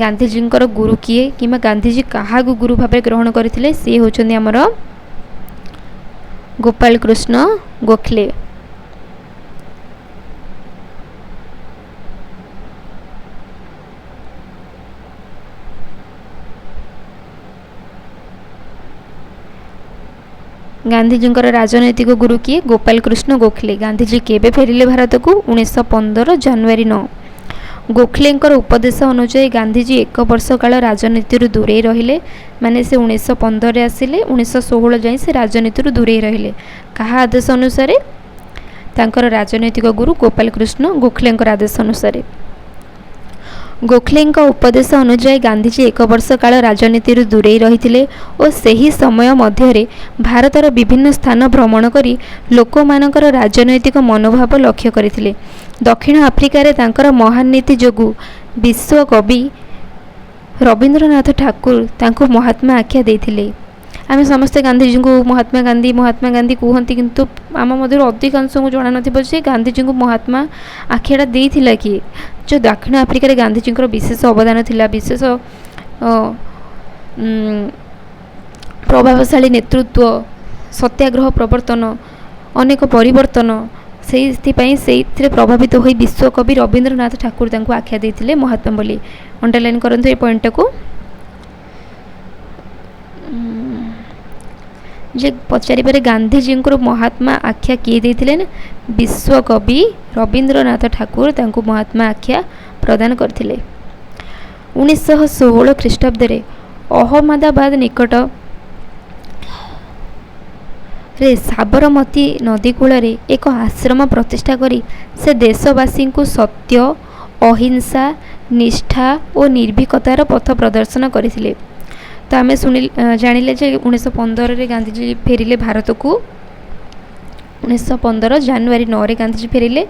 S1: ଗାନ୍ଧିଜୀଙ୍କର ଗୁରୁ କିଏ କିମ୍ବା ଗାନ୍ଧିଜୀ କାହାକୁ ଗୁରୁ ଭାବରେ ଗ୍ରହଣ କରିଥିଲେ? ସିଏ ହେଉଛନ୍ତି ଆମର ଗୋପାଳ କୃଷ୍ଣ ଗୋଖଲେ। ଗାନ୍ଧିଜୀଙ୍କର ରାଜନୈତିକ ଗୁରୁ କିଏ? ଗୋପାଳ କୃଷ୍ଣ ଗୋଖଲେ। ଗାନ୍ଧିଜୀ କେବେ ଫେରିଲେ ଭାରତକୁ? 1915 ଜାନୁଆରୀ 9। ଗୋଖଲେଙ୍କର ଉପଦେଶ ଅନୁଯାୟୀ ଗାନ୍ଧିଜୀ ଏକ ବର୍ଷ କାଳ ରାଜନୀତିରୁ ଦୂରେଇ ରହିଲେ। ମାନେ ସେ 1915ରେ ଆସିଲେ, 1916 ଯାଏଁ ସେ ରାଜନୀତିରୁ ଦୂରେଇ ରହିଲେ। କାହା ଆଦେଶ ଅନୁସାରେ? ତାଙ୍କର ରାଜନୈତିକ ଗୁରୁ ଗୋପାଳ କୃଷ୍ଣ ଗୋଖଲେଙ୍କର ଆଦେଶ ଅନୁସାରେ। ଗୋଖଲେଙ୍କ ଉପଦେଶ ଅନୁଯାୟୀ ଗାନ୍ଧିଜୀ ଏକ ବର୍ଷ କାଳ ରାଜନୀତିରୁ ଦୂରେଇ ରହିଥିଲେ ଓ ସେହି ସମୟ ମଧ୍ୟରେ ଭାରତର ବିଭିନ୍ନ ସ୍ଥାନ ଭ୍ରମଣ କରି ଲୋକମାନଙ୍କର ରାଜନୈତିକ ମନୋଭାବ ଲକ୍ଷ୍ୟ କରିଥିଲେ। ଦକ୍ଷିଣ ଆଫ୍ରିକାରେ ତାଙ୍କର ମହାନ ନୀତି ଯୋଗୁଁ ବିଶ୍ୱକବି ରବୀନ୍ଦ୍ରନାଥ ଠାକୁର ତାଙ୍କୁ ମହାତ୍ମା ଆଖ୍ୟା ଦେଇଥିଲେ। ଆମେ ସମସ୍ତେ ଗାନ୍ଧିଜୀଙ୍କୁ ମହାତ୍ମା ଗାନ୍ଧୀ ମହାତ୍ମା ଗାନ୍ଧୀ କୁହନ୍ତି, କିନ୍ତୁ ଆମ ମଧ୍ୟରୁ ଅଧିକାଂଶଙ୍କୁ ଜଣା ନଥିବ ଯେ ଗାନ୍ଧିଜୀଙ୍କୁ ମହାତ୍ମା ଆଖ୍ୟାଟା ଦେଇଥିଲା କିଏ। ଯେଉଁ ଦକ୍ଷିଣ ଆଫ୍ରିକାରେ ଗାନ୍ଧିଜୀଙ୍କର ବିଶେଷ ଅବଦାନ ଥିଲା, ବିଶେଷ ପ୍ରଭାବଶାଳୀ ନେତୃତ୍ୱ, ସତ୍ୟାଗ୍ରହ ପ୍ରବର୍ତ୍ତନ, ଅନେକ ପରିବର୍ତ୍ତନ, ସେଇଥିପାଇଁ ସେଇଥିରେ ପ୍ରଭାବିତ ହୋଇ ବିଶ୍ୱକବି ରବୀନ୍ଦ୍ରନାଥ ଠାକୁର ତାଙ୍କୁ ଆଖ୍ୟା ଦେଇଥିଲେ ମହାତ୍ମା ବୋଲି। ଅଣ୍ଡରଲାଇନ୍ କରନ୍ତୁ ଏ ପଏଣ୍ଟଟାକୁ। ଯେ ପଚାରିପାରେ ଗାନ୍ଧିଜୀଙ୍କର ମହାତ୍ମା ଆଖ୍ୟା କିଏ ଦେଇଥିଲେ ନା? ବିଶ୍ୱକବି ରବୀନ୍ଦ୍ରନାଥ ଠାକୁର ତାଙ୍କୁ ମହାତ୍ମା ଆଖ୍ୟା ପ୍ରଦାନ କରିଥିଲେ। 1916 ଖ୍ରୀଷ୍ଟାବ୍ଦରେ ଅହମ୍ମଦାବାଦ ନିକଟ ରେ ସାବରମତୀ ନଦୀ କୂଳରେ ଏକ ଆଶ୍ରମ ପ୍ରତିଷ୍ଠା କରି ସେ ଦେଶବାସୀଙ୍କୁ ସତ୍ୟ, ଅହିଂସା, ନିଷ୍ଠା ଓ ନିର୍ଭୀକତାର ପଥ ପ୍ରଦର୍ଶନ କରିଥିଲେ। ତ ଆମେ ଶୁଣି ଜାଣିଲେ ଯେ 1915ରେ ଗାନ୍ଧିଜୀ ଫେରିଲେ ଭାରତକୁ। 1915 ଜାନୁଆରୀ 9ରେ ଗାନ୍ଧିଜୀ ଫେରିଲେ।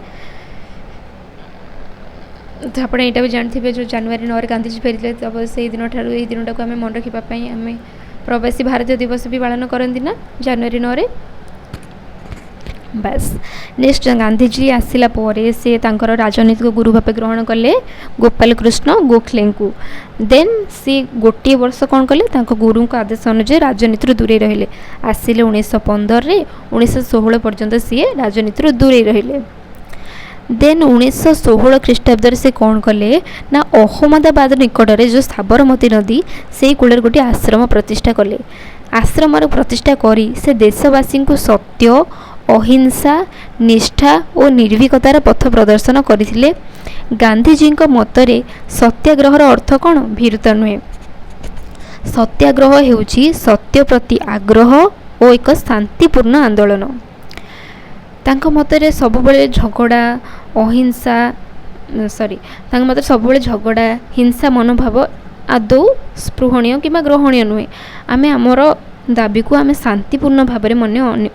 S1: ତ ଆପଣ ଏଇଟା ବି ଜାଣିଥିବେ ଯେଉଁ ଜାନୁଆରୀ 9ରେ ଗାନ୍ଧିଜୀ ଫେରିଥିଲେ, ତ ସେଇ ଦିନଠାରୁ ଏଇ ଦିନଟାକୁ ଆମେ ମନେ ରଖିବା ପାଇଁ ଆମେ ପ୍ରବାସୀ ଭାରତୀୟ ଦିବସ ବି ପାଳନ କରନ୍ତି ନା ଜାନୁଆରୀ 9ରେ। ବାସ୍, ନେକ୍ସଟ ଗାନ୍ଧିଜୀ ଆସିଲା ପରେ ସେ ତାଙ୍କର ରାଜନୈତିକ ଗୁରୁ ଭାବେ ଗ୍ରହଣ କଲେ ଗୋପାଳ କୃଷ୍ଣ ଗୋଖଲେଙ୍କୁ। ଦେନ୍ ସେ ଗୋଟିଏ ବର୍ଷ କ'ଣ କଲେ? ତାଙ୍କ ଗୁରୁଙ୍କ ଆଦେଶ ଅନୁଯାୟୀ ରାଜନୀତିରୁ ଦୂରେଇ ରହିଲେ। ଆସିଲେ 1915ରେ, 1916 ପର୍ଯ୍ୟନ୍ତ ସିଏ ରାଜନୀତିରୁ ଦୂରେଇ ରହିଲେ। ଦେନ୍ 1916 ଖ୍ରୀଷ୍ଟାବ୍ଦରେ ସେ କ'ଣ କଲେ ନା, ଅହମ୍ମଦାବାଦ ନିକଟରେ ଯେଉଁ ସାବରମତୀ ନଦୀ, ସେଇ କୂଳରେ ଗୋଟିଏ ଆଶ୍ରମ ପ୍ରତିଷ୍ଠା କଲେ। ଆଶ୍ରମର ପ୍ରତିଷ୍ଠା କରି ସେ ଦେଶବାସୀଙ୍କୁ ସତ୍ୟ, ଅହିଂସା, ନିଷ୍ଠା ଓ ନିର୍ଭୀକତାର ପଥ ପ୍ରଦର୍ଶନ କରିଥିଲେ। ଗାନ୍ଧିଜୀଙ୍କ ମତରେ ସତ୍ୟାଗ୍ରହର ଅର୍ଥ କ'ଣ? ଭୀରୁତା ନୁହେଁ। ସତ୍ୟାଗ୍ରହ ହେଉଛି ସତ୍ୟ ପ୍ରତି ଆଗ୍ରହ ଓ ଏକ ଶାନ୍ତିପୂର୍ଣ୍ଣ ଆନ୍ଦୋଳନ। ତାଙ୍କ ମତରେ ସବୁବେଳେ ଝଗଡ଼ା, ଅହିଂସା, ସରି, ତାଙ୍କ ମତରେ ସବୁବେଳେ ଝଗଡ଼ା, ହିଂସା ମନୋଭାବ ଆଦୌ ସ୍ପୃହଣୀୟ କିମ୍ବା ଗ୍ରହଣୀୟ ନୁହେଁ। ଆମେ ଆମର ଦାବିକୁ ଆମେ ଶାନ୍ତିପୂର୍ଣ୍ଣ ଭାବରେ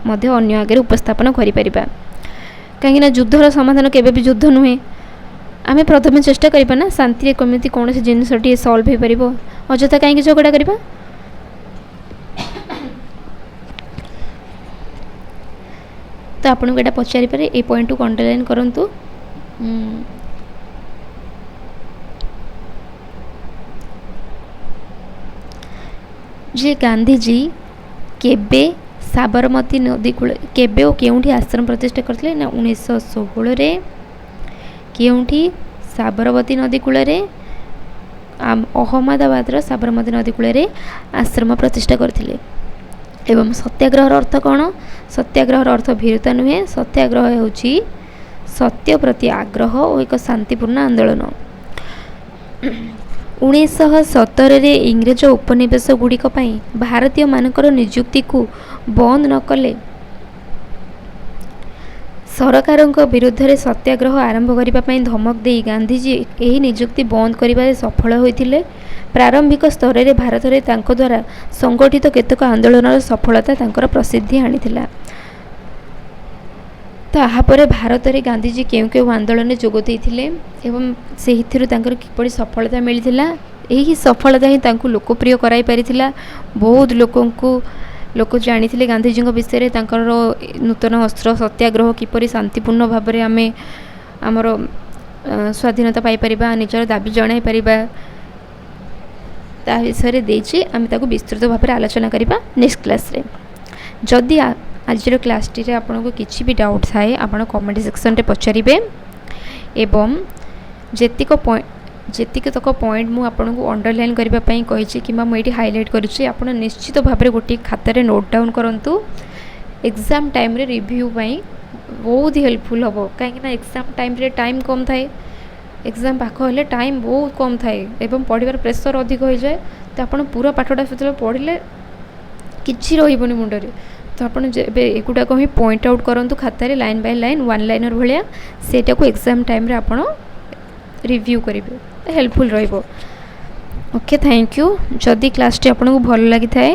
S1: ମଧ୍ୟ ଅନ୍ୟ ଆଗରେ ଉପସ୍ଥାପନ କରିପାରିବା। କାହିଁକିନା ଯୁଦ୍ଧର ସମାଧାନ କେବେ ବି ଯୁଦ୍ଧ ନୁହେଁ। ଆମେ ପ୍ରଥମେ ଚେଷ୍ଟା କରିବା ନା ଶାନ୍ତିରେ କେମିତି କୌଣସି ଜିନିଷଟିଏ ସଲ୍ଭ ହେଇପାରିବ, ଅଯଥା କାହିଁକି ଝଗଡ଼ା କରିବା। ତ ଆପଣଙ୍କୁ ଏଇଟା ପଚାରିପାରେ, ଏଇ ପଏଣ୍ଟକୁ ଅଣ୍ଡରଲାଇନ୍ କରନ୍ତୁ। ଯେ ଗାନ୍ଧିଜୀ କେବେ ସାବରମତୀ ନଦୀ କୂଳ କେବେ ଓ କେଉଁଠି ଆଶ୍ରମ ପ୍ରତିଷ୍ଠା କରିଥିଲେ ନା 1916ରେ। କେଉଁଠି? ସାବରମତୀ ନଦୀ କୂଳରେ, ଅହମ୍ମଦାବାଦର ସାବରମତୀ ନଦୀ କୂଳରେ ଆଶ୍ରମ ପ୍ରତିଷ୍ଠା କରିଥିଲେ। ଏବଂ ସତ୍ୟାଗ୍ରହର ଅର୍ଥ କ'ଣ? ସତ୍ୟାଗ୍ରହର ଅର୍ଥ ଭୀରୁତା ନୁହେଁ। ସତ୍ୟାଗ୍ରହ ହେଉଛି ସତ୍ୟ ପ୍ରତି ଆଗ୍ରହ ଓ ଏକ ଶାନ୍ତିପୂର୍ଣ୍ଣ ଆନ୍ଦୋଳନ। 1917ରେ ଇଂରେଜ ଉପନିବେଶ ଗୁଡ଼ିକ ପାଇଁ ଭାରତୀୟମାନଙ୍କର ନିଯୁକ୍ତିକୁ ବନ୍ଦ ନ କଲେ ସରକାରଙ୍କ ବିରୁଦ୍ଧରେ ସତ୍ୟାଗ୍ରହ ଆରମ୍ଭ କରିବା ପାଇଁ ଧମକ ଦେଇ ଗାନ୍ଧିଜୀ ଏହି ନିଯୁକ୍ତି ବନ୍ଦ କରିବାରେ ସଫଳ ହୋଇଥିଲେ। ପ୍ରାରମ୍ଭିକ ସ୍ତରରେ ଭାରତରେ ତାଙ୍କ ଦ୍ୱାରା ସଂଗଠିତ କେତେକ ଆନ୍ଦୋଳନର ସଫଳତା ତାଙ୍କର ପ୍ରସିଦ୍ଧି ଆଣିଥିଲା। ତାହାପରେ ଭାରତରେ ଗାନ୍ଧିଜୀ କେଉଁ କେଉଁ ଆନ୍ଦୋଳନରେ ଯୋଗ ଦେଇଥିଲେ ଏବଂ ସେଇଥିରୁ ତାଙ୍କର କିପରି ସଫଳତା ମିଳିଥିଲା, ଏହି ସଫଳତା ହିଁ ତାଙ୍କୁ ଲୋକପ୍ରିୟ କରାଇ ପାରିଥିଲା। ବହୁତ ଲୋକଙ୍କୁ ଲୋକ ଜାଣିଥିଲେ ଗାନ୍ଧିଜୀଙ୍କ ବିଷୟରେ, ତାଙ୍କର ନୂତନ ଅସ୍ତ୍ର ସତ୍ୟାଗ୍ରହ କିପରି ଶାନ୍ତିପୂର୍ଣ୍ଣ ଭାବରେ ଆମେ ଆମର ସ୍ୱାଧୀନତା ପାଇପାରିବା, ନିଜର ଦାବି ଜଣାଇ ପାରିବା, ତା ବିଷୟରେ ଦେଇଛି। ଆମେ ତାକୁ ବିସ୍ତୃତ ଭାବରେ ଆଲୋଚନା କରିବା ନେକ୍ସଟ କ୍ଲାସ୍ରେ। ଯଦି ଆଜିର କ୍ଲାସ୍ଟିରେ ଆପଣଙ୍କୁ କିଛି ବି ଡାଉଟ୍ ଥାଏ, ଆପଣ କମେଣ୍ଟ ସେକ୍ସନରେ ପଚାରିବେ। ଏବଂ ଯେତିକି ତକ ପଏଣ୍ଟ ମୁଁ ଆପଣଙ୍କୁ ଅଣ୍ଡରଲାଇନ୍ କରିବା ପାଇଁ କହିଛି କିମ୍ବା ମୁଁ ଏଇଠି ହାଇଲାଇଟ୍ କରିଛି, ଆପଣ ନିଶ୍ଚିତ ଭାବରେ ଗୋଟିଏ ଖାତାରେ ନୋଟ୍ ଡାଉନ୍ କରନ୍ତୁ। ଏକ୍ଜାମ୍ ଟାଇମ୍ରେ ରିଭ୍ୟୁ ପାଇଁ ବହୁତ ହେଲ୍ପଫୁଲ୍ ହେବ, କାହିଁକିନା ଏକ୍ଜାମ୍ ଟାଇମ୍ରେ ଟାଇମ୍ କମ୍ ଥାଏ। ଏକ୍ଜାମ୍ ପାଖ ହେଲେ ଟାଇମ୍ ବହୁତ କମ୍ ଥାଏ ଏବଂ ପଢ଼ିବାର ପ୍ରେସର୍ ଅଧିକ ହୋଇଯାଏ। ତ ଆପଣ ପୁରା ପାଠଟା ସେତେବେଳେ ପଢ଼ିଲେ କିଛି ରହିବନି ମୁଣ୍ଡରେ। ତ ଆପଣ ଏବେ ଏଗୁଡ଼ାକ ହିଁ ପଏଣ୍ଟ ଆଉଟ୍ କରନ୍ତୁ ଖାତାରେ, line by line, one liner ଭଳିଆ। ସେଇଟାକୁ ଏକ୍ଜାମ୍ ଟାଇମ୍ରେ ଆପଣ ରିଭ୍ୟୁ କରିବେ, ହେଲ୍ପଫୁଲ୍ ରହିବ। Okay, thank you. ଯଦି କ୍ଲାସ୍ଟି ଆପଣଙ୍କୁ ଭଲ ଲାଗିଥାଏ,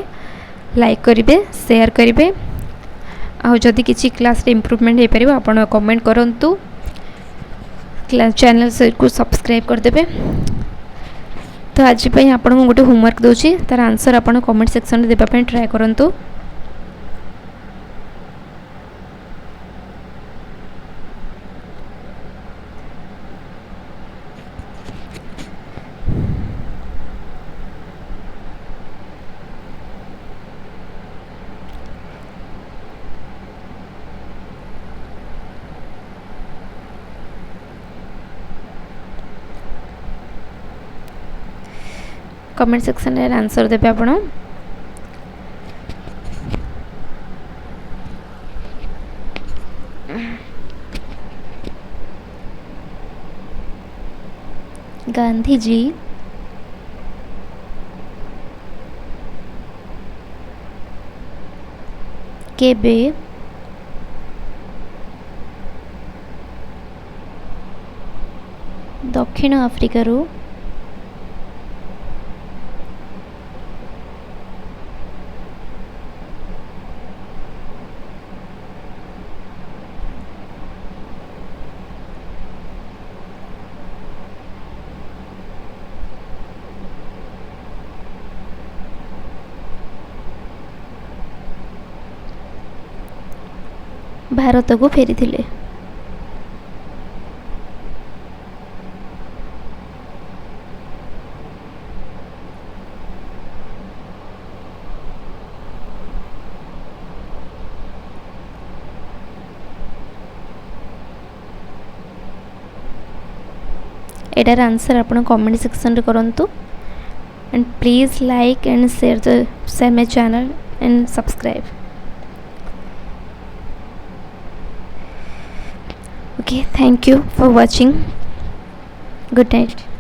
S1: ଲାଇକ୍ କରିବେ, ସେୟାର କରିବେ। ଆଉ ଯଦି କିଛି କ୍ଲାସ୍ରେ ଇମ୍ପ୍ରୁଭମେଣ୍ଟ ହେଇପାରିବ, ଆପଣ କମେଣ୍ଟ କରନ୍ତୁ। ଚ୍ୟାନେଲ୍କୁ ସବସ୍କ୍ରାଇବ୍ କରିଦେବେ। ତ ଆଜି ପାଇଁ ଆପଣଙ୍କୁ ଗୋଟେ ହୋମୱାର୍କ ଦେଉଛି, ତାର ଆନ୍ସର୍ ଆପଣ କମେଣ୍ଟ ସେକ୍ସନରେ ଦେବା ପାଇଁ ଟ୍ରାଏ କରନ୍ତୁ। କମେଣ୍ଟ ସେକ୍ସନରେ ଆନ୍ସର୍ ଦେବେ ଆପଣ। ଗାନ୍ଧିଜୀ କେବେ ଦକ୍ଷିଣ ଆଫ୍ରିକାରୁ ଭାରତକୁ ଫେରିଥିଲେ? ଏଟାର ଆନ୍ସର୍ ଆପଣ କମେଣ୍ଟ ସେକ୍ସନରେ କରନ୍ତୁ। And please like and share my channel and subscribe. Okay, thank you for watching. Good night.